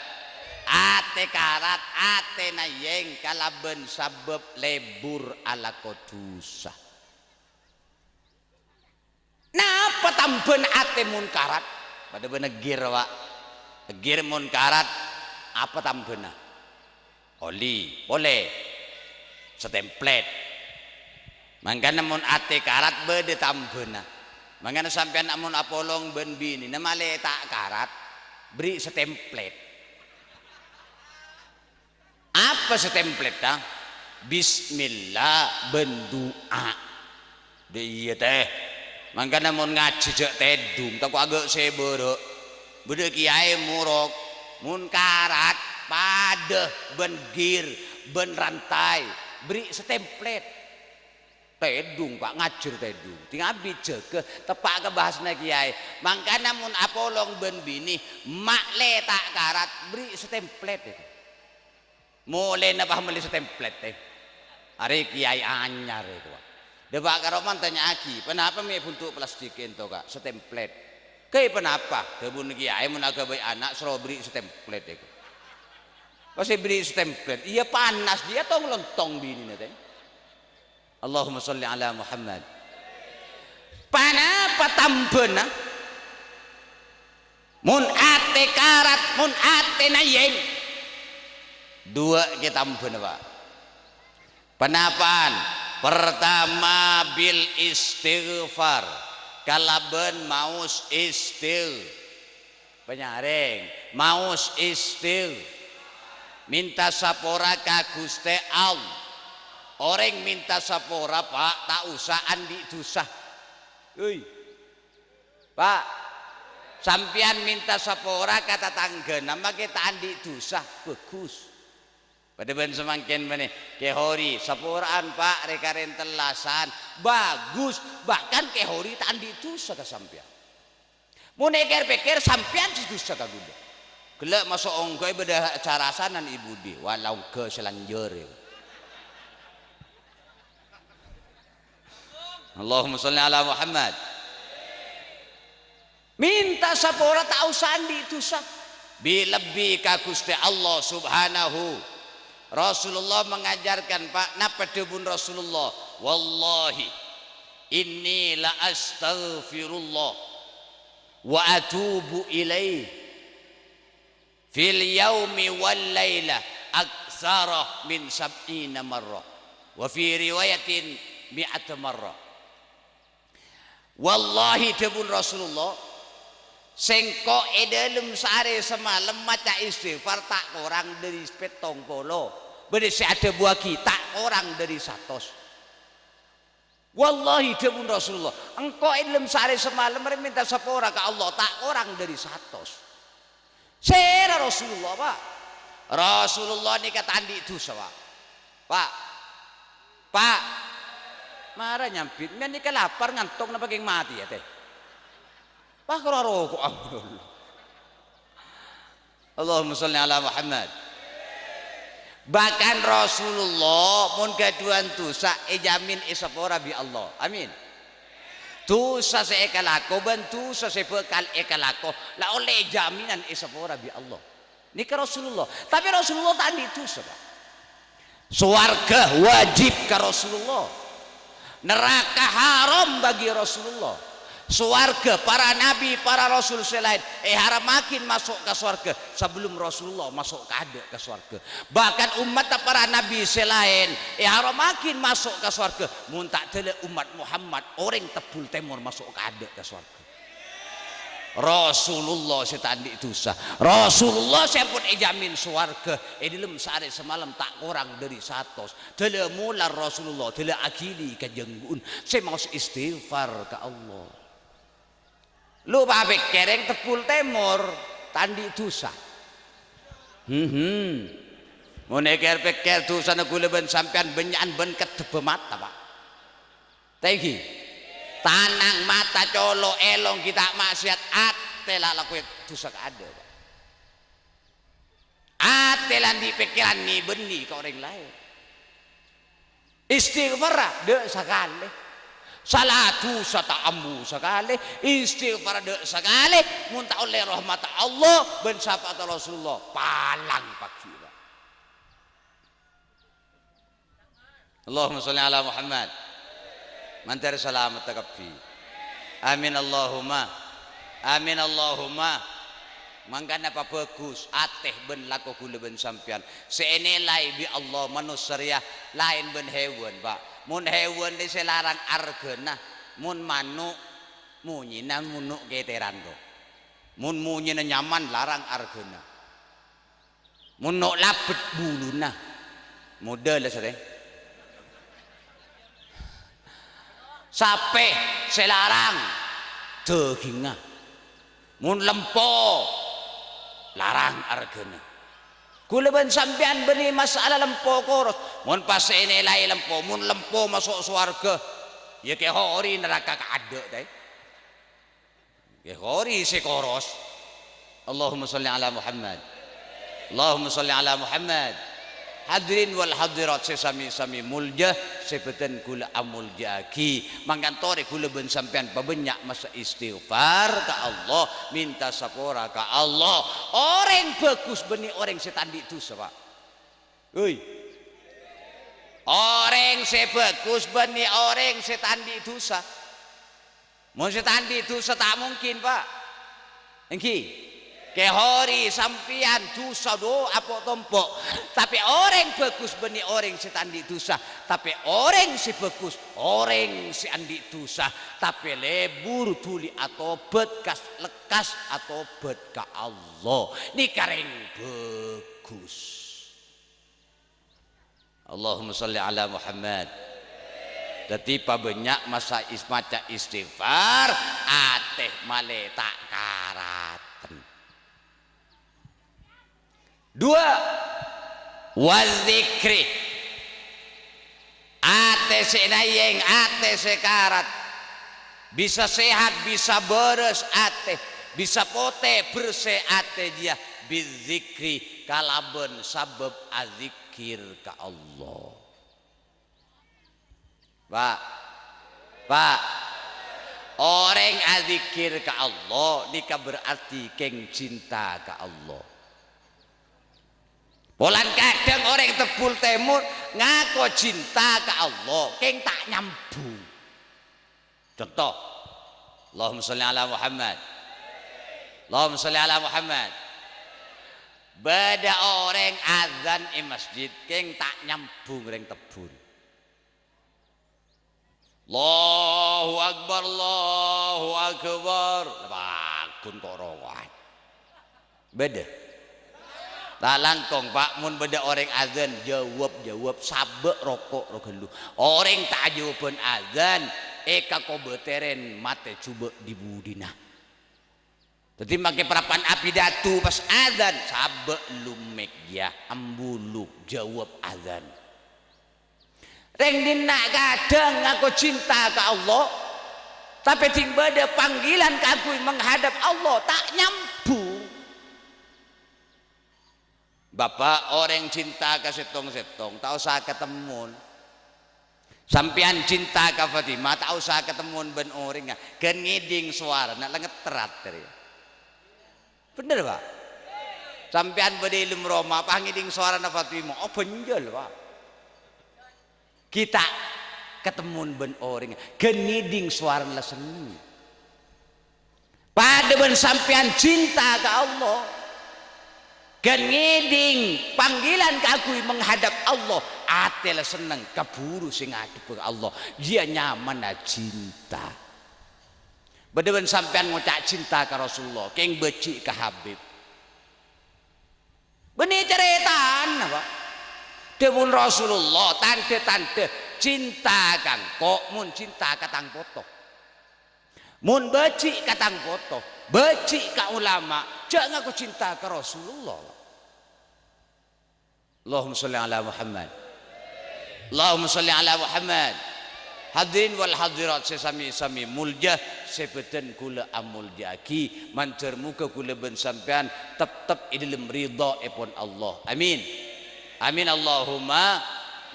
Atè karat, atè nayèng kalabân sabâb lebur alako dhusa. Napa tambhâna atè mon karat? Padâ bân gir, Pak. Gir mon karat, apa tambhâna? Oli, polè. Stemplet. Mangkana mon atè karat bâdâ tambhâna. Mangkana sampèyan mon apolong bân binèna malè ta' karat, bri' stemplet. Apa sè templetta? Bismillah bân du'a. Dâ' iyâ, tè. Mangkana mon ngajhi jhâ' tèdung, tako' aghâ' sè bârâ'. Bâdâ kèyaè morok, mon karat, padâ bân gir, bân rantai, bri' sè templet. Tèdung, Pak, ngajhâr tèdung. Tèng abit jâgâ, teppa' ka bahasana kèyaè. Mangkana mon apolong bân binè, ma' lè ta' karat, bri' sè templet. Molèna pas mellè sè templet, tè. Arè kèyaè anyar, è, kowa. Dâpa' ka roma tanya'aghi, "Ponapa mè' buntu' plastik ènto, Ka'?" "Sè templet." "Kaè ponapa?" Dhâbuna kèyaè, "Mon aghâbây ana', soro bri' sè templet, è, kowa." Pas èbri' sè templet, iyâ panas, diyâ tong-lontong binèna, tè. Allahumma sholli ala Muhammad. Ponapa tambhâna? Mon atè karat, mon atè nayèng. Duwâ' kè tambhâna, Pak. Ponapa'an? Pertama, bil istighfar. Kalabân maos istigh-, panyarèng, maos istigh-, mènta sapora ka Ghustè Allah. Orèng mènta sapora, Pak, ta' osa andi' dhusa. Hei. Pak, sampèyan mènta sapora ka tatangghâna, makè ta' andi' dhusa, bhâghus. Padâ bân samangkèn bânnè, Kè Hori, sapora'an, Pak, rè-karèn tellasan, bhâghus. Bahkan Kè Hori ta' andi' dhusa ka sampèyan. Mon èkèr-pèkkèr, sampèyan sè dhusa ka ghulâ. Ghellâ' maso' ongghuwâ bâdâ carasanan è budi, wala ongghâ sè lanjhâr, è. Allahumma sholli ala Muhammad. Mènta sapora ta' osa andi' dhusa. Bi-, lebbi ka Ghustè Allah Subhanahu. Rasulullah mengajarkan, Pak, napa dhâbuna Rasulullah? "Wallahi, inni la astaghfirullah wa atubu ilaih." Fil yaumi wal lailah aktsara min sab'ina marrah. Wa fi riwayatin mi'ata marrah. Wallahi, dhâbuna Rasulullah, sèngko' è dâlem saarè samalem maca istighfar ta' korang dâri pèttong polo. Bâdâ sè adhâbuwâghi ta' korang dâri satos. Wallahi, dhâbuna Rasulullah, engko' è dâlem saarè samalem rè mènta sapora ka Allah, ta' korang dâri satos. Sèra Rasulullah, Pak? Rasulullah nèka ta' andi' dhusa, Pak. Pak. Pak. Mara nyambit, mèn nèka lapar, ngantok, napa kèng matè, yâ, tè? Wah, karo aroko'an. Allahumma sholli ala Muhammad. Bahkan Rasulullah mon ghâdhuwân dhusa èjhâmin èsapora bi' Allah. Amin. Dhusa sè èkalako bân dhusa sè bhâkal èkalako la ollè jaminan èsapora bi' Allah. Nèka Rasulullah. Tapè Rasulullah ta' andi' dhusa, Pak. Sowarghâ wajib ka Rasulullah. Neraka haram bagi Rasulullah. Sowarghâ, para nabi, para rasul sè laèn èharamaghin maso' ka sowarghâ sabellum Rasulullah maso' kaadâ' ka sowarghâ. Bahkan ommatta para nabi sè laèn èharamaghin maso' ka sowarghâ, mon ta' dâlâ ommat Muhammad, orèng Tebbul Tèmor maso' kaadâ' ka sowarghâ. Rasulullah sè ta' andi' dhusa. Rasulullah sè ampon èjhâmin sowarghâ è dâlem saarè samalem ta' korang dâri satos. Dâlâ molar Rasulullah, dâlâ aghili ka jhânggu'en sè maos istighfar ka Allah. Lu, Pak, pèkkèr, orèng Tebbul Tèmor ta' andi' dhusa. Hmm. Mon èkèr-pèkkèr dhusana ghulâ bân sampèyan bânnya'an bân keddebbhâ mata, Pak. Tèngghi. Tanang, mata, colo', èlong ghi' ta' ma'siyat, atè la lakoè dhusa kaadâ', Pak. Atè la andi' pèkkèran nè-bânnè ka orèng laèn. Istighfar, dâ' sakalè. Sala dhusa ta' ambu sakalè, istighfar dâ' sakalè, mon ta' ollè rahmatta Allah bân syafa'atta Rasulullah, palang pagghi', Pak. Allahumma sholli ala Muhammad. Mandhâr salametta kabbhi. Amin Allahumma. Amin Allahumma. Mangkana pabhâghus atè bân lako ghulâ bân sampèyan sè ènilai bi' Allah. Manossa rèya laèn bân hèwan, Pak. Mon hèwan rè sè larang arghâna, mon mano' monyèna, mon no' kètèran, to. Mon monyèna nyaman, larang arghâna. Mon no' labet buluna, modâ la sarè. Sapè sè larang dhâghingnga. Mon lempo larang arghâna. Ghulâ bân sampèyan bânnè masala lempo koros. Mon pas ènilai lempo, mon lempo maso' sowarghâ, ya kèhori naraka kaadâ', taè. Kèhori sè koros. Allahumma sholli ala Muhammad. Allahumma sholli ala Muhammad. Hadirin wal hadirat sè sami-sami molja, sè bâdân ghulâ amolja'aghi. Mangkana torè ghulâ bân sampèyan pabânnya' massa istighfar ka Allah, minta sapora ka Allah. Orèng bhâghus bânnè orèng sè ta' andi' dhusa, Pak. Hoi. Orèng sè bhâghus bânnè orèng sè ta' andi' dhusa. Mon sè ta' andi' dhusa ta' mungkin, Pak. Èngghi? Kèhori sampèyan dhusa dhu apo' tompo'. Tapè orèng bhâghus bânnè orèng sè ta' andi' dhusa. Tapè orèng sè bhâghus, orèng sè andi' dhusa. Tapè lebur dhuli atobhât, kas-, lekkas atobhât ka Allah. Nèka rèng bhâghus. Allahumma sholli ala Muhammad. Dhâddhi, pabânnya' massa is-, maca istighfar, atè malè ta' karaten. Dua, wadzikri. Atè sè nayèng, atè sè karat. Bisa sehat, bisa bârâs atè, bisa potè, bersè atè jiyâ, bidzikri, kalabân sabâb adzikkèr ka Allah. Pak, Pak, orèng adzikkèr ka Allah nèka berarti kèng cinta ka Allah. Polana kadhâng orèng Tebbul Tèmor ngako cinta ka Allah, kèng ta' nyambhung. Conto, Allahumma sholli ala Muhammad. Allahumma sholli ala Muhammad. Bâdâ orèng adzan è masjid, kèng ta' nyambhung rèng Tebbul. "Allahu Akbar, Allahu Akbar." Lah, paggun ko' roko'an. Bâdâ. Lalangkong, Pak, mon bâdâ orèng adzan, jâwâb, jâwâb, sabâ' roko' ro ghâllu. Orèng ta' ajâwâbhân adzan, èkakobâtèrèn matè jhubâ' dhi-budhina. Dhâddhi, makè parappa'na apidato pas adzan, sabâ' lomèk, yâ, ambuluk, jâwâb adzan. Rèng dinna' kadhâng ngako cinta ka Allah, tapè dhing bâdâ panggilan kaangghuy menghadap Allah, ta' nyambhung. Bapa', orèng cinta ka sèttong-sèttong, ta' osa katemmon. Sampèyan cinta ka Fatimah, ta' osa katemmon bân orèngnga, ghân ngèdhing sowarana la ngetter atè rèya. Bhender, Pak? Sampèyan bâdâ è dâlem roma, pas ngèdhing sowarana Fatimah, oh, bânjâl, Pak. Ghi' ta' katemmon bân orèngnga, ghân ngèdhing sowarana la senneng. Padâ bân sampèyan cinta ka Allah. Ghân ngèdhing panggilan kaangghuy menghadap Allah, atè la senneng, kabhuru sè ngadhebbhâ ka Allah. Jiyâ nyamana cinta. Bâdâ bân sampèyan ngoca' cinta ka Rasulullah, kèng bâji' ka Habib. Bânnè carètana, Pak. Dhâbuna Rasulullah, "Tandhâ-tandhâ cinta ka engko', mon cinta ka tang poto." Mon bâji' ka tang poto, bâji' ka ulama, jhâ' ngako cinta ka Rasulullah. Allahumma sholli ala Muhammad. Allahumma sholli ala Muhammad. Hadirin wal hadirat sè sami-sami molja, sè bâdân kaulâ amolja'aghi, mandhâr moghâ kaulâ bân sampèyan teptep è dâlem ridhâèpon Allah. Amin. Amin Allahumma.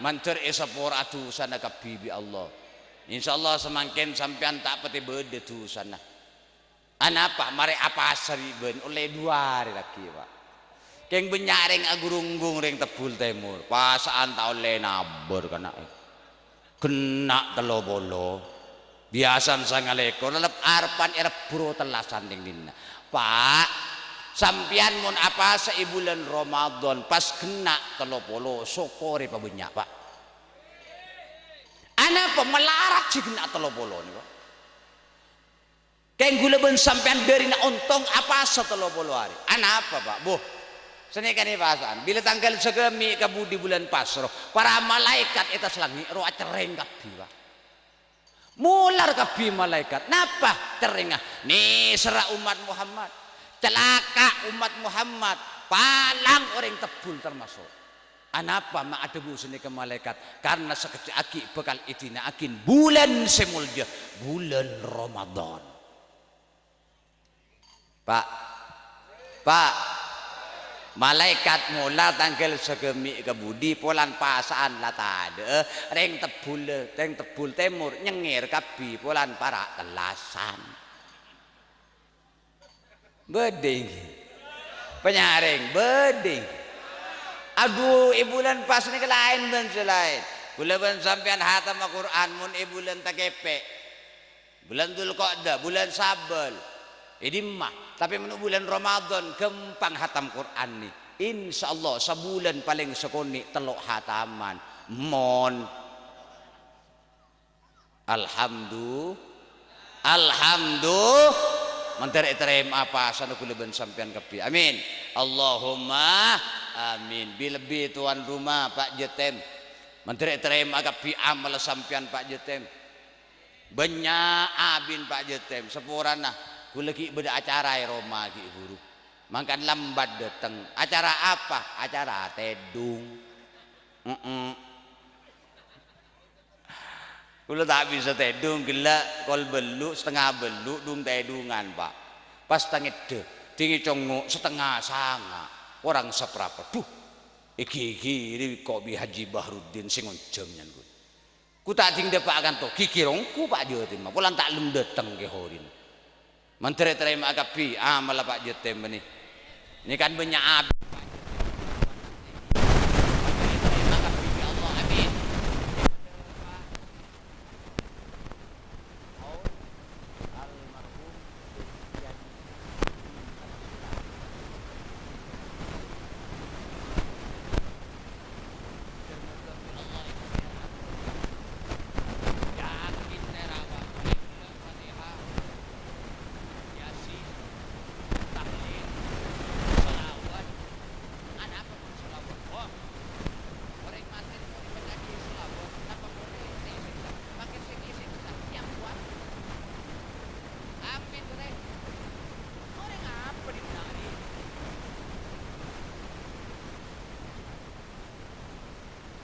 Mandhâr èsapora dhusana kabbhi bi' Allah. Insyaallah samangkèn sampèyan ta' patè bâdâ dusana. Anapa? Marè apasa bi' bâ'na ollè du arè laghi, Pak. Kèng bânnya' rèng agurunggung rèng Tebbul Tèmor, pasa'an ta' ollè nabâr kana'. Ghenna' tello polo. Biyasana sanga lèkor, lep-, arebbhân èrebbhu ro tellasan dhinna. Pak, sampèyan mon apasa è bulân Ramadan pas ghenna' tello polo, sokorè pabânnya', Pak. Anapa malarat sè ghenna' tello polo nèko? Kèng ghulâ bân sampèyan dârina ontong apasa tello polo arè. Anapa, Pak? Boh, sanèka nè pasa'an. Bilâ tangghâl sagâmè' ka budi bulân pasro, para malaèkat è attas langngè' ro acerrèng kabbhi, Pak. Molar kabbhi malaèkat. Napa cerrèngnga? Nèserra ommat Muhammad. Calaka' ommat Muhammad. Palang orèng Tebbul tamaso'. Anapa ma' adhâbu sanèka malaèkat? Karna sakejjhâ' aghi' bhâkal èdina'aghi bulân sè molja, bulân Ramadan. Pak, Pak, malaèkat molar tangghâl sagâmè' ka budi, polana pasa'an la tadâ'â, rèng Tebbul, rèng Tebbul Tèmor nyengngèr kabbhi polana para' tellasan. Bâdâ ènggi. Panyarèng, bâdâ ènggi. Adhu, è bulân pas nèka laèn bân sè laèn. Ghulâ bân sampèyan hatamma Qur'an, mon è bulân takèpè'. Bulân Dzulqa'dah, bulân Sabâl. È dimma? Tapè mon bulân Ramadan, ghâmpang hatam Qur'an nè. Insyaallah, sabulân palèng sakonè' tello' hataman. Mon. Alhamdu-, Alhamdu-, mandhâr ètarèma'a pasana ghulâ bân sampèyan kabbhi. Amin. Allahumma amin. Bi-, lebbi tuan rumah, Pak Jetem. Mandhâr ètarèma'a kabbhi amalla sampèyan, Pak Jetem. Bânnya' abin, Pak Jetem. Saporana ghulâ ghi' bâdâ acara è roma ghi' buru. Mangkana lambat dâteng. Acara apa? Acara tèdung. Heeh. Kaulâ ta' bisa tèdung ghellâ' kol bâllu', satengnga bâllu', dung-tèdungan, Pak. Pas tangèdhâ, dingngè congngo' satengnga sanga', korang saparapa. Dhu, èghighiri ko' bi' Haji Bahruddin sè ngonjhâng nyan, ghun. Ku ta' ding dâpa' kanto, ghighir ongghu, Pak Jetem, polana ta' lem dâteng kèhorèn. Mandhâr ètarèma'a kabbhi amalla Pak Jetem bânnè. Nèka kan bânnya' abit. Ètarèma'a kabbhi, ya Allah. Amin. Yakin nèra, Pak. Fatihah, Yasin, tahlil, shalawat. Anapa mon shalawat? Oh, orèng matè mon èpaca'aghi shalawat, tanpa polè èsèksa. Mangkèn sè èsèksa, yâ kuat. Amin, Bro. Orèng apa dhinna' arè?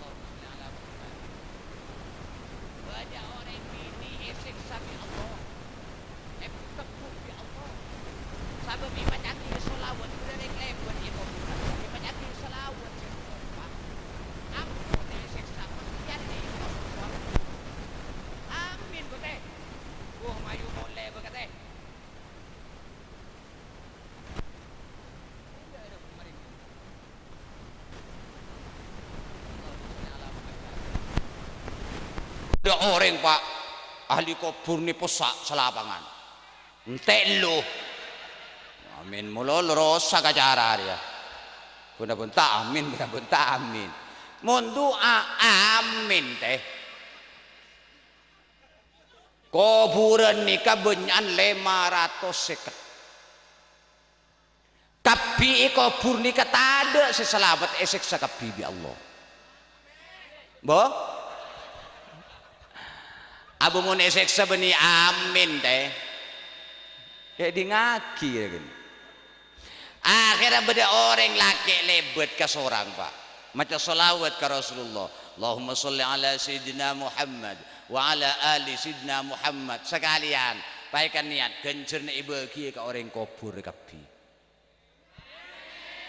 Allahumma shalli ala Muhammad. Bâdâ orèng binè' èsèksa bi' Allah, ètebbhung bi' Allah. Sabâb èpaca'aghi shalawat, bâdâ rèng lèbât è kobhurân, èpaca'aghi shalawat sè kompak. Ampon èsèksa, pèkkèr è kobhurân. Amin, bhâkè. Wah, mayu molè, bhâkè. Bâdâ orèng, Pak, ahli kobhur nè possa' salapangan. Entè' lo. Amin, molo lo rosak acara rèya. Ghuna bânta amin, ghuna bânta amin. Mon du'a, amin, tè. Kobhurân nèka bânnya'an lèma ratos sèket. Kabbhi è kobhur nèka tadâ' sè salamet èsèksa kabbhi bi' Allah. Bo? Abâ mon èsèksa bânnè amin, tè. Kèdingngaghi, yâ, kan? Akhèrra bâdâ orèng lakè' lèbât kasorang, Pak. Maca shalawat ka Rasulullah. Allahumma shalli ala Sayyidina Muhammad wa ala ali Sayyidina Muhammad. Sakalèyan, paèka niat ghânjhârna èbâghiyâ ka orèng kobhur kabbhi.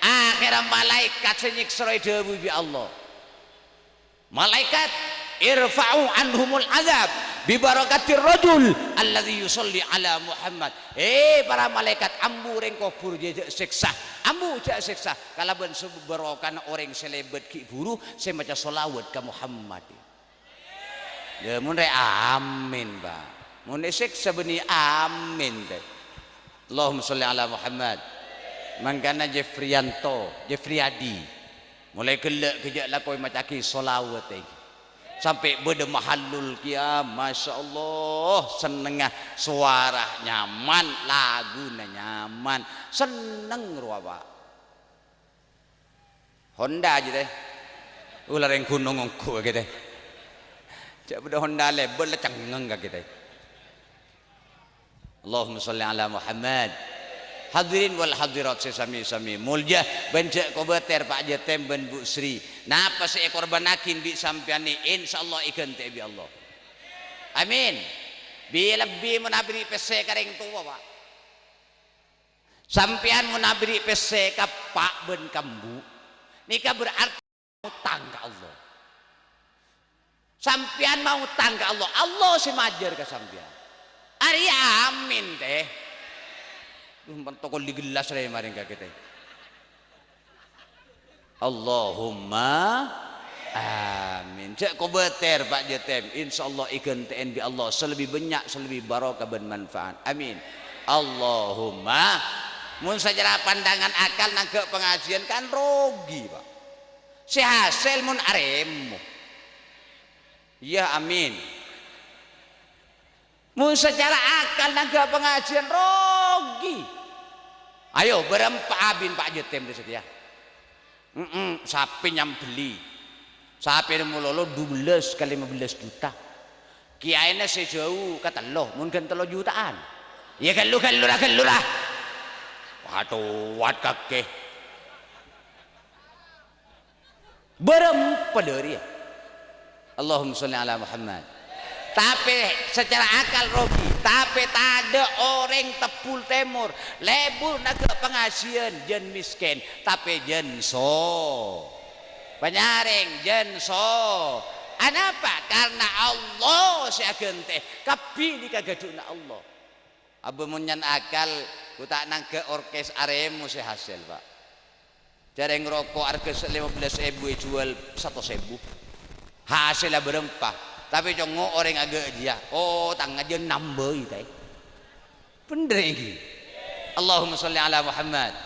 Akhèrra malaèkat sè nyèksa rowa èdhâbu bi' Allah. Malaèkat, "Irfa'u anhumul adzab." Bi barakatir rajul alladzi yusalli ala Muhammad. Eh, para malaikat, ambu rèng kobhur jhâ', jhâ' sèksa. Ambu jhâ' sèksa. Kalabân sabâb barokana orèng sè lèbât ghi' buru sè maca shalawat ka Muhammad. Ya, mon rè amin, Pak. Mon èsèksa bânnè amin, tè. Allahumma shalli ala Muhammad. Mangkana Jefrianto, Jefriadi. Molaè ghellâ' ghâjâ' lakoè maca'aghi shalawat, è. Sampè' bâdâ mahallul qiyam, masyaallah, sennengnga, sowara nyaman, laguna nyaman, senneng rowa, Pak. Honda jiyâ, tè. Ula rèng ghunong ongghu kakè, tè. Jhâ' bâdâ Honda lèbât la cengngeng kakè, tè. Allahumma shalli ala Muhammad. Hadirin wal hadirat sè sami-sami molja, bân jhâ' kobâtèr, Pak Jatem bân Bu Sri. Napa sè èkorbhânnaghi bi' sampèyan nè, insyaallah èghântè'è bi' Allah. Amin. Bi-, lebbi mon aberri' pèssè ka rèng towa, Pak. Sampèyan mon aberri' pèssè ka eppa' bân ka embu', nèka berarti maotang ka Allah. Sampèyan maotang ka Allah, Allah sè majâr ka sampèyan. Arèya amin, tè. Duh, mon tokol di gelas rè marèng kakè, tè. Allahumma amin. Jhâ' kobâtèr, Pak Jatem. Insyaallah èghântè'è bi' Allah sè lebbi bânnya', sè lebbi barokah bân manfaat. Amin. Allahumma. Mon sacara pandangan akal nangghâ' pangajiân kan rogi, Pak. Sè hasèl mon arèmo. Iyâ, amin. Mon sacara akal nangghâ' pangajiân rogi. Ayo, bârâmpa abin Pak Jatem rè satèya. Mm-mm, sapè nyambelli. Sapèna malolo dubellâs ka lèma bellâs juta. Kèyaèna sè jhâu katello, mon ghân tello jutaan. Iyâ, ghâllu, ghâllu ra, ghâllu ra. Wah, towat kakè. Bârâmpa dhâ' rèya. Allahumma shalli ala Muhammad. Tapè sacara akal rogi, tapè tadâ' orèng Tebbul Tèmor, lebur nangghâ' pangajiân, jân mèskèn, tapè jân so-, panyarèng, jân so-, anapa? Karna Allah sè aghântè'è, kabbhi nèka ghâdhuwânna Allah. Abâ mon nyang akal, ghu ta' nangghâ' orkes arèmo sè hasèl, Pak. Jhâreng roko' arghâ sè lèma bellâs èbu èjhuwâl satos èbu. Hasèlla bârâmpa. Tapè congngo' orèng aghâ' jiyâ. Oh, tang ajân nambâi, tè. Bhender ènggi. Allahumma shalli ala Muhammad.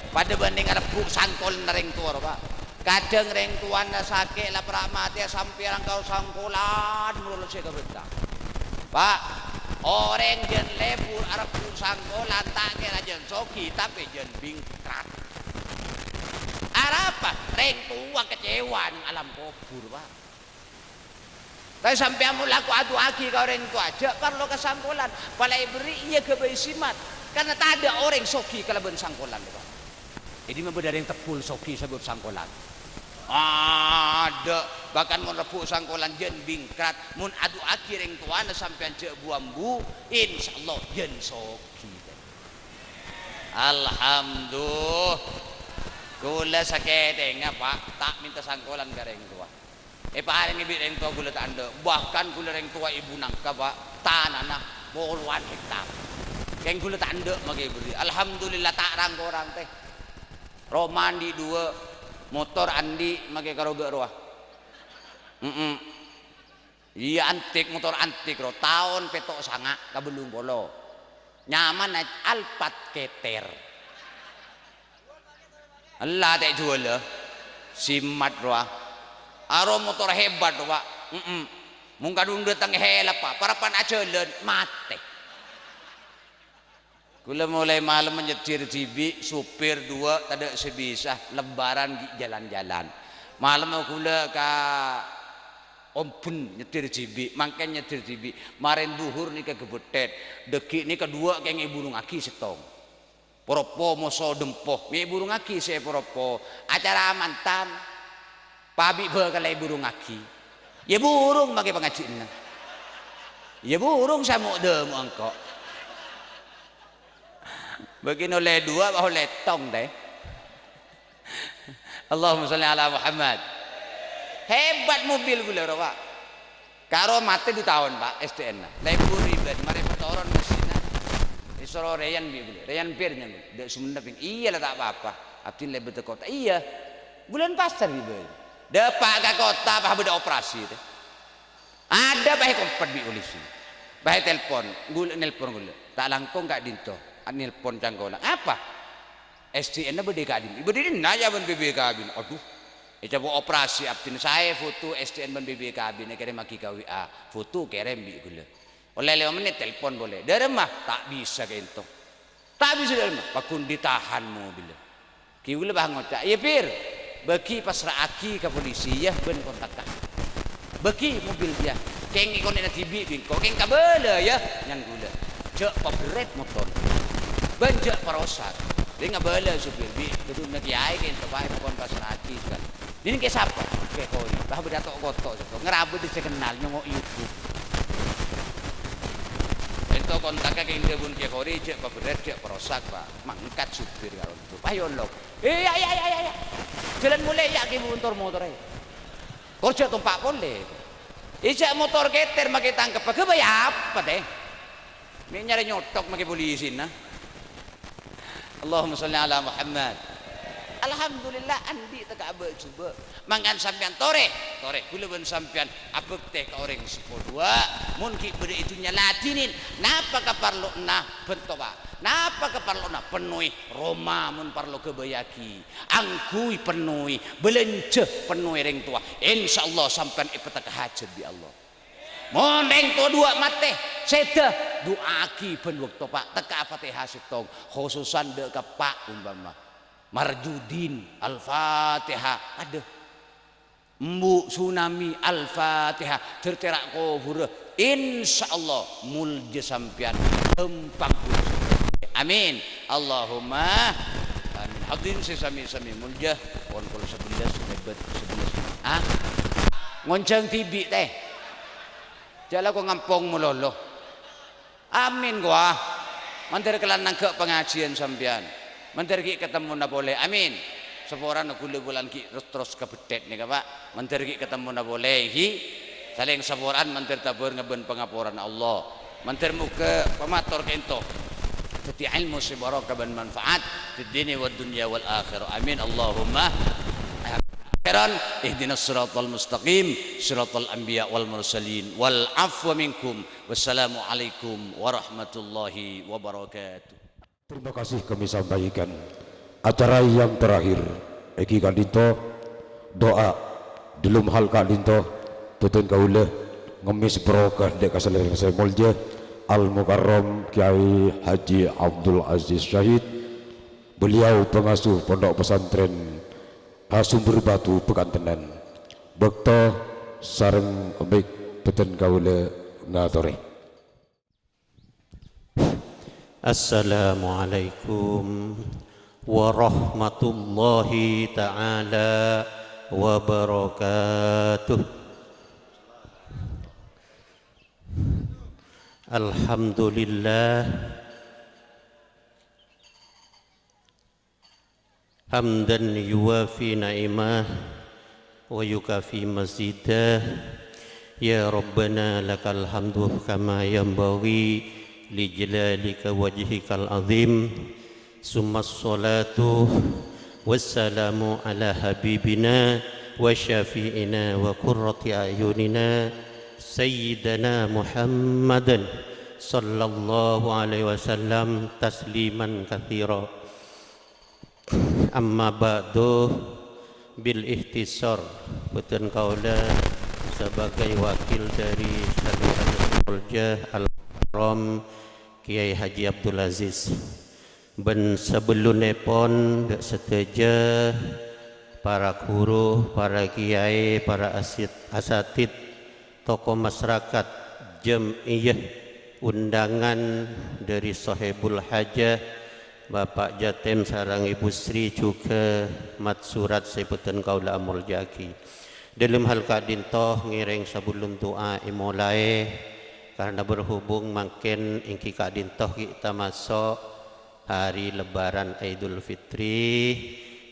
Padâ bhânding arebbhu' sangkolanna rèng towa, Pak. Kadhâng rèng towana sakè' la para' matèya sampè' arangkal sangkolan, molo sè kabânta. Pak, orèng jân lebur arebbhu' sangkolan ta' kèra jân soghi, tapè jân bingkrat. Arapa? Rèng towa kecewa neng alam kobhur, Pak. Tapè sampèyan mon lako adu'aaghi ka orèng towa, jhâ' parlo ka sangkolan, pala èberri' iyâ ghâbây simat, karna tadâ' orèng soghi kalabân sangkolan, Pak. È dimma bâdâ rèng Tebbul soghi sabâb sangkolan? Adâ', bahkan mon rebbhu' sangkolan jân bingkrat, mon adu'aaghi rèng towana sampèyan jhâ' bu-ambu, insyaallah jân soghi. Alhamdulillah. Kaulâ sakètèngnga, Pak, ta' mènta sangkolan ka rèng towa. Èparèngè bi' rèng towa kaulâ ta' endâ'. Bahkan kaulâ rèng towa ibu nangka, Pak, tanana polowan hektar. Kèng kaulâ ta' endâ' makè èberri'. Alhamdulillah ta' rang-korang, tè. Roma andi' duwâ', motor andi' makè karo ghâ' rowa. Mm-mm. Iyâ, antik, motor antik, ro. Taon pètto' sanga' ka bâllung polo. Nyamanna Alphard Keter. Ella ta' èjhuwâlâ. Simat rowa. Aro motor hebat rowa. Mm-mm. Mon kadhung dâteng helep, Pak. Parappa'na ajhâlân, matè. Kaulâ molaè malemma nyèddhir dhibi', sopir duwâ', tadâ' sè bisa, Lebaran ghi' jhâlân-jhâlân. Malemma kaulâ ka Omben nyèddhir dhibi', mangkèn nyèddhir dhibi'. Marèn dhuhur nèka ghâbâthèt, dhâggi' nèka duwâ' kèng èburungngaghi sèttong. Poroppo moso dempo, mè' èburungngaghi sè poroppo. Acara amantan, pa bi' bhâkalla èburungngaghi. Iyâ burung makè pangajhiânna. Iyâ burung samo' dâmo' engko'. Bâgi nolè duwâ', pa olè tong, tè. Allahumma shalli ala Muhammad. Hebat mobil kaulâ, ro, Pak. Karo matè du taon, Pa', S D N-na. Lebur ibâdâ, marè patoron messina. Èsoro Rèyan bi' ghulâ. "Rèyan, Pir, nyang ghulâ. Dâ' Songennep, Pir." "Iyâ la, ta' pa-apa. Abdhina lebât ka kottha." "Iyâ. Bulân pasar bi' bâi." Dâpa' ka kottha, pas bâdâ operasi, tè. Adâ pas èkompet bi' polisi. Pas ètelpon, ghulâ, nelpon ghulâ. "Ta' langkong ka'dinto, nelpon cangkolang." "Apa?" "S D N-na bâdâ è ka'dinto." "Bâdâ è dinna' yâ bân B B K B-na." "Adhu, ècapo' operasi abdhina." Saè foto S D N bân B B K B-na èkèrèmmaghi ka W A. Foto kèrèm bi' ghulâ. Ollè lèma mennit telpon polè. "Dâremma?" "Ta' bisa ka'ento." "Ta' bisa dâremma?" "Pagghun ditahan mobilla." Ghi' ghulâ pas ngoca', "Iyâ, Pir, bâghi pasra'aghi ka polisi, yâ, bân kontakka. Bâghi mobil, yâ. Kèng èkonè'na dhibi' bi' engko', kèng kabâlâ, yâ, nyang ghulâ. Jhâ' paberrèt motor. Bân jhâ' parosak. Rèng abâlâ sopir bi' ghâdhunna kèyaè ka'ento, Pa', èpakon pasra'aghi, sakalè." "Nèng kè sapa?" "Kè Khori." Pas bâdâ to'-koto' sèttong. Ngarabâ dâ' sè kennal, nyongngo' YouTube. Ènto kontakka kèng dhâbuna Kè Khori, jhâ' paberrèt, jhâ' parosak, Pa'. Mangkat sopir karo ènto. Pas èolok. "Eh, yâ, yâ, yâ, yâ, yâ. Jhâlân molè, yâ, kè montor-motorra. Tor jhâ' tompa' polè. Eh, jhâ' motor kèter makè tangkebbhâ, ghâbây apa, tè? Mè' nyarè nyothok makè polisina." Allahumma shalli ala Muhammad. Alhamdulillah, andi' tekka' abâ' jhubâ'. Mangkana sampèyan torè, torè, ghulâ bân sampèyan abhâktè ka orèng seppo duwâ'. Mon ghi' bâdâ è dhunnya ladhinin, napa kaparlowanna bhânto, Pa'? Napa kaparlowanna pennoè roma mon parlo ghâbâyyaghi? Angghuy pennoè, bâlânjhâ pennoè rèng towa. Insyaallah sampèyan èpatekka hajhât bi' Allah. Mon rèng towa duwâ' matè, sèdhâ, du'aaghi bân bâkto, Pa', tekka'a Fatihah sèttong, khususan dâ' ka Eppa' umpama. Marjudin, Al-Fatihah, adâ. Embu' Sunami, Al-Fatihah, dâr tèra' kobhurrâ. Insyaallah, molja sampèyan, ghâmpang urus. Amin. Allahumma amin. Hadirin sè sami-sami molja, pon polo sabellâs, lebât sabellâs. Ah? Ngonjhâng dhibi', tè. Jhâ' lako ngampong malolo. Amin, kowa. Mandhâr kèlan nangghâ' pangajiyân sampèyan. Mandhâr ghi' katemmona polè. Amin. Saporana ghulâ bulân ghi' terros-terros kabetthèt nèka, Pa'. Mandhâr ghi' katemmona polè, ghi'. Salèng saporaan mandhâr tabârengngâ bân pangaporana Allah. Mandhâr moghâ pamator ka'ento dhâddhi èlmo sè barokah bân manfaat fid dini wad dunya wal akhirah. Amin. Allahumma akhiran, ihdinas siratal mustaqim, siratal anbiya wal mursalin, wal afwa minkum. Wassalamualaikum warahmatullahi wabarakatuh. Terima kasih kami sampaikan. Acara yang terakhir, èngghi ka'dinto, doa, dâlem hal ka'dinto, bhâdhân kaulâ ngemmès barokah dâ' ka Salèrana sè molja, Al Mukarram Kiai Haji Abdul Aziz Syahid, beliau pengasuh Pondok Pesantren Sumber Batu Pekantenan. Bâkto sareng mik bhâdhân kaulâ ngatorè. Assalamualaikum warahmatullahi ta'ala wabarakatuh. Alhamdulillah. حمدا يوافي نعمه ويكافئ مزيده. يا ربنا لك الحمد كما ينبغي لجلالك وجهك العظيم. ثم الصلاة والسلام على حبيبنا وشفيعنا وقرة أعيننا سيدنا محمد صلى الله عليه وسلم تسليما كثيرا. Amma ba'du, bil ikhtisar, bhâdhân kaulâ sebagai wakil dari Salèrana Polja Al-Mukarram Kiai Haji Abdul Aziz. Bân sabellunnèpon, dâ' sadhâjâ para ghuru, para kiai, para asid-, asatid, tokoh masyarakat, jam'iyah, undangan dhâri Sohibul Hajah, Bapa' Jatim sareng Ibu Sri, jhughân mat-surat sè bhâdhân kaulâ amolja'aghi. Dâlem hal ka'dinto ngèrèng sabellun du'a èmolaè, karna berhubung mangkèn èngghi ka'dinto ghi' tamaso' hari Lebaran Aidul Fitri,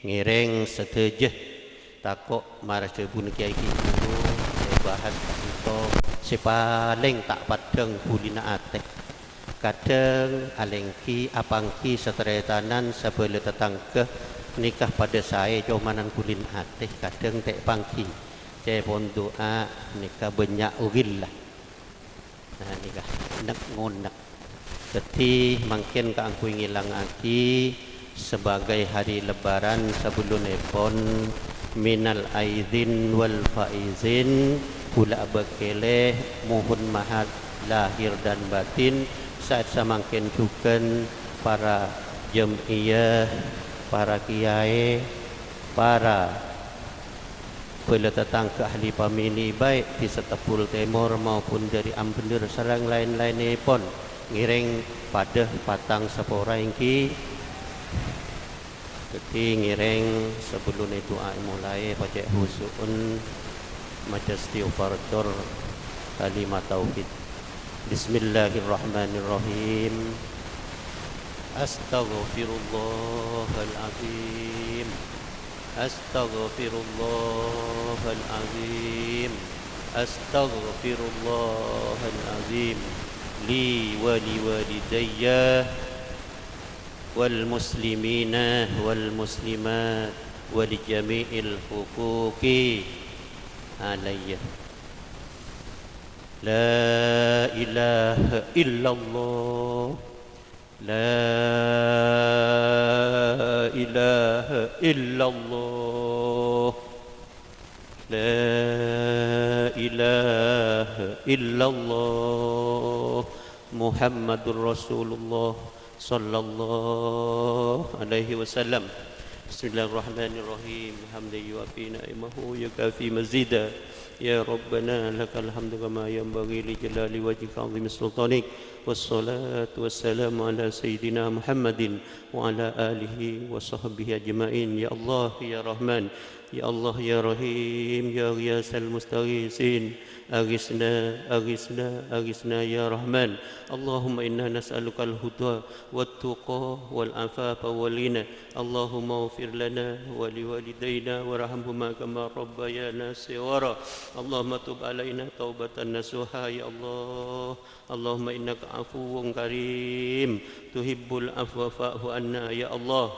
ngèrèng sadhâjâ tako' mara dhâbuna kiai ghi' buru èbahas ka'dinto. sè palèng ta' paddhâng bulina atè. Kadhâng alèngghi apangghi sataretanan sabâlâ tatangghâ nèka padâ saè comanan bulin atè, kadhâng ta' èpangghi. Ca'èpon du'a nèka bânnya' ghilla. Nah, nèka, nek-ngonek. Dhâddhi, mangkèn kaangghuy ngèlangaghi, sebagai hari Lebaran sabellunèpon, minal aidin wal faizin, bulâ abâkkèlè mohon maaf lahir dan batin, sa'at samangkèn jhughân para jam'iyah, para kiyaè, para bâlâ tatangghâ ahli famili, baik di Setebbul Tèmor maupun dâri Ambender sareng laèn-laènnèpon, ngèrèng padâ patang sapora èngghi. Dhâddhi ngèrèng sabellunna du'a èmolaè, pacè' husu'en maca istighfar tor kalima tauhid. Bismillahirrahmanirrahim. Astaghfirullahaladzim. Astaghfirullahaladzim. Astaghfirullahaladzim. Li wa liwalidayya wal muslimina wal muslimat wa li jami'il huquqi alayya. La ilaha illallah. La ilaha illallah. La ilaha illallah. Muhammadur Rasulullah sallallahu alaihi wasallam. Bismillahirrahmanirrahim. Hamdan yuwafi ni'amahu wa yukafi mazida. Ya Rabbana, lakal hamdu kama yanbaghi li jalali wajhika wa 'azimi sultanik. Wassalatu wassalamu ala sayyidina Muhammadin wa ala alihi wa sahbihi ajma'in. Ya Allah, ya Rahman, ya Allah, ya Rahim, ya Ghiyasal Mustaghisin, aghitsna, aghitsna, aghitsna, ya Rahman. Allahumma inna nas'alukal huda wat tuqa wal afafa wal ghina. Allahumma ighfir lana wa liwalidaina warhamhuma kama rabbayana shighara. Allahumma tub alaina taubatan nasuha, ya Allah. Allahumma innaka afuwwun karim, tuhibbul afwa fa'fu anna, ya Allah.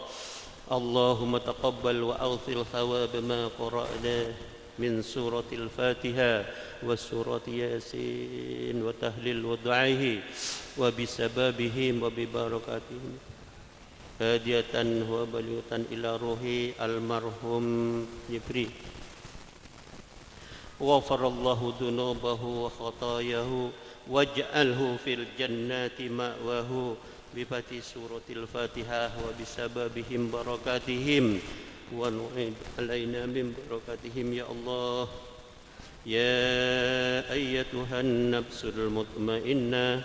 Allahumma taqabbal wa awsil thawaba ma qara'na min suratil Fatihah wa surati Yasin wa tahlil wa du'aihi wa bisababihim wa bibarakatihim hadiyatan wa balighatan ila ruhi almarhum Jibri. Ghafarallahu dzunubahu wa khatayahu waj'alhu fil jannati ma'wahu bi fatihi suratil Fatihah wa bisababihim barakatihim wa nu'id alaina min barakatihim, ya Allah. Ya ayyatuhan nafsul mutmainnah,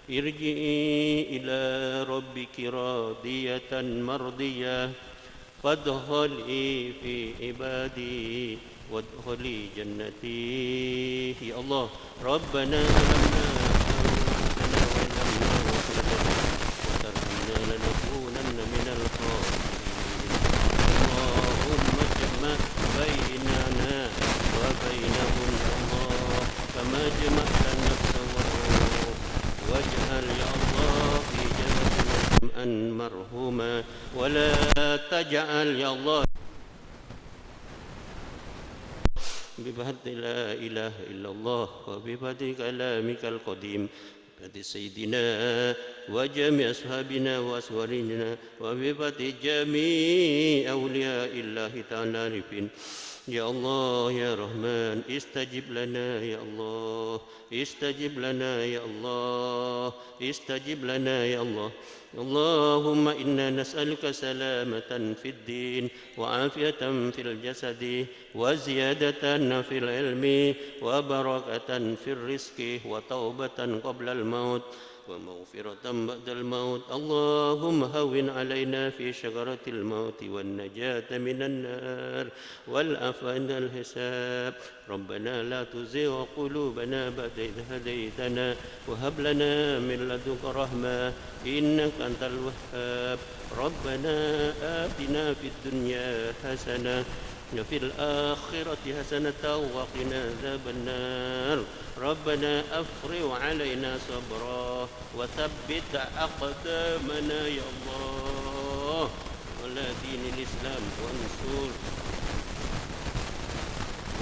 irji'i ila rabbiki radiyatan mardiyah, fadkhuli fi ibadi, wadkhuli jannati. Ya Allah, Rabbana zalamna anfusana wa in lam taghfir lana wa tarhamna lanakunanna minal khasirin. Allahumma ijma' bainana wa bainahum, ya Allah, kama jama'ta nafsa wa ruh. Waj'al, ya Allah, fi jamatina jam'an marhuma, wa la taj'al, ya Allah, bi fadli la ilaha illallah wa bi fadli kalamikal qadim, bi fadli sayyidina wa jami' ashabina wa aswarina wa bi fadli jami' awliyaillahi ta'ala arifin. Ya Allah, ya Rahman, istajib lana, ya Allah. Istajib lana, ya Allah. Istajib lana, ya Allah. Allahumma inna nas'aluka salamatan fid din, wa afiyatan fil jasadi, wa ziyadatan fil ilmi, wa barakatan fir rizqi, wa taubatan qablal maut, wa maghfiratan ba'dal maut. Allahumma hawwin alaina fi sakaratil mauti, wan najata minan nar, wal afwa 'indal hisab. Rabbana la tuzigh qulubana ba'da idh hadaytana wa hab lana min ladunka rahmah innaka antal wahhab. Rabbana atina fid dunya hasanah في الآخرة حسنة وقنا عذاب النار. ربنا أفرغ علينا صبرا وثبت أقدامنا يا الله على دين الإسلام وانصر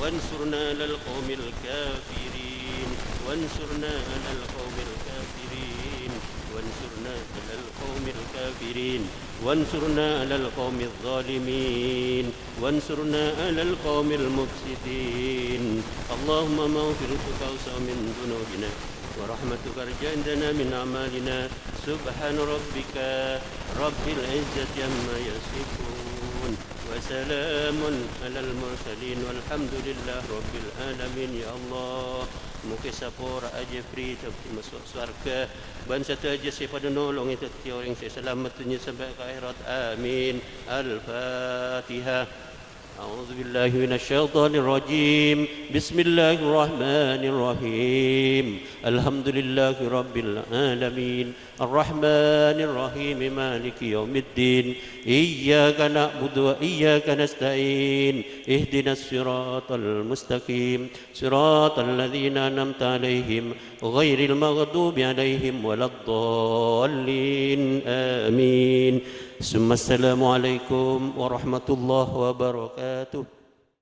وانصرنا على القوم الكافرين، وانصرنا على القوم الكافرين، وانصرنا على القوم الكافرين، وانصرنا على القوم الظالمين، وانصرنا على القوم المفسدين. اللهم مغفرتك أوسع من ذنوبنا، ورحمتك أرجى عندنا من أعمالنا. سبحان ربك رب العزة عما يصفون. وسلام على المرسلين والحمد لله رب العالمين. Ya Allah, moghâ sapora'a Jeffrey maso' sowarghâ, bân sadhâjâ sè padhâ nolongè dhâddhi orèng sè salamet dhunnya sampè' ka akhèrat. Amin. Al-Fatihah. أعوذ بالله من الشيطان الرجيم. بسم الله الرحمن الرحيم. الحمد لله رب العالمين. الرحمن الرحيم. مالك يوم الدين. إياك نعبد وإياك نستعين. اهدنا الصراط المستقيم. صراط الذين أنعمت عليهم غير المغضوب عليهم ولا الضالين. آمين. ثم السلام عليكم ورحمة الله وبركاته.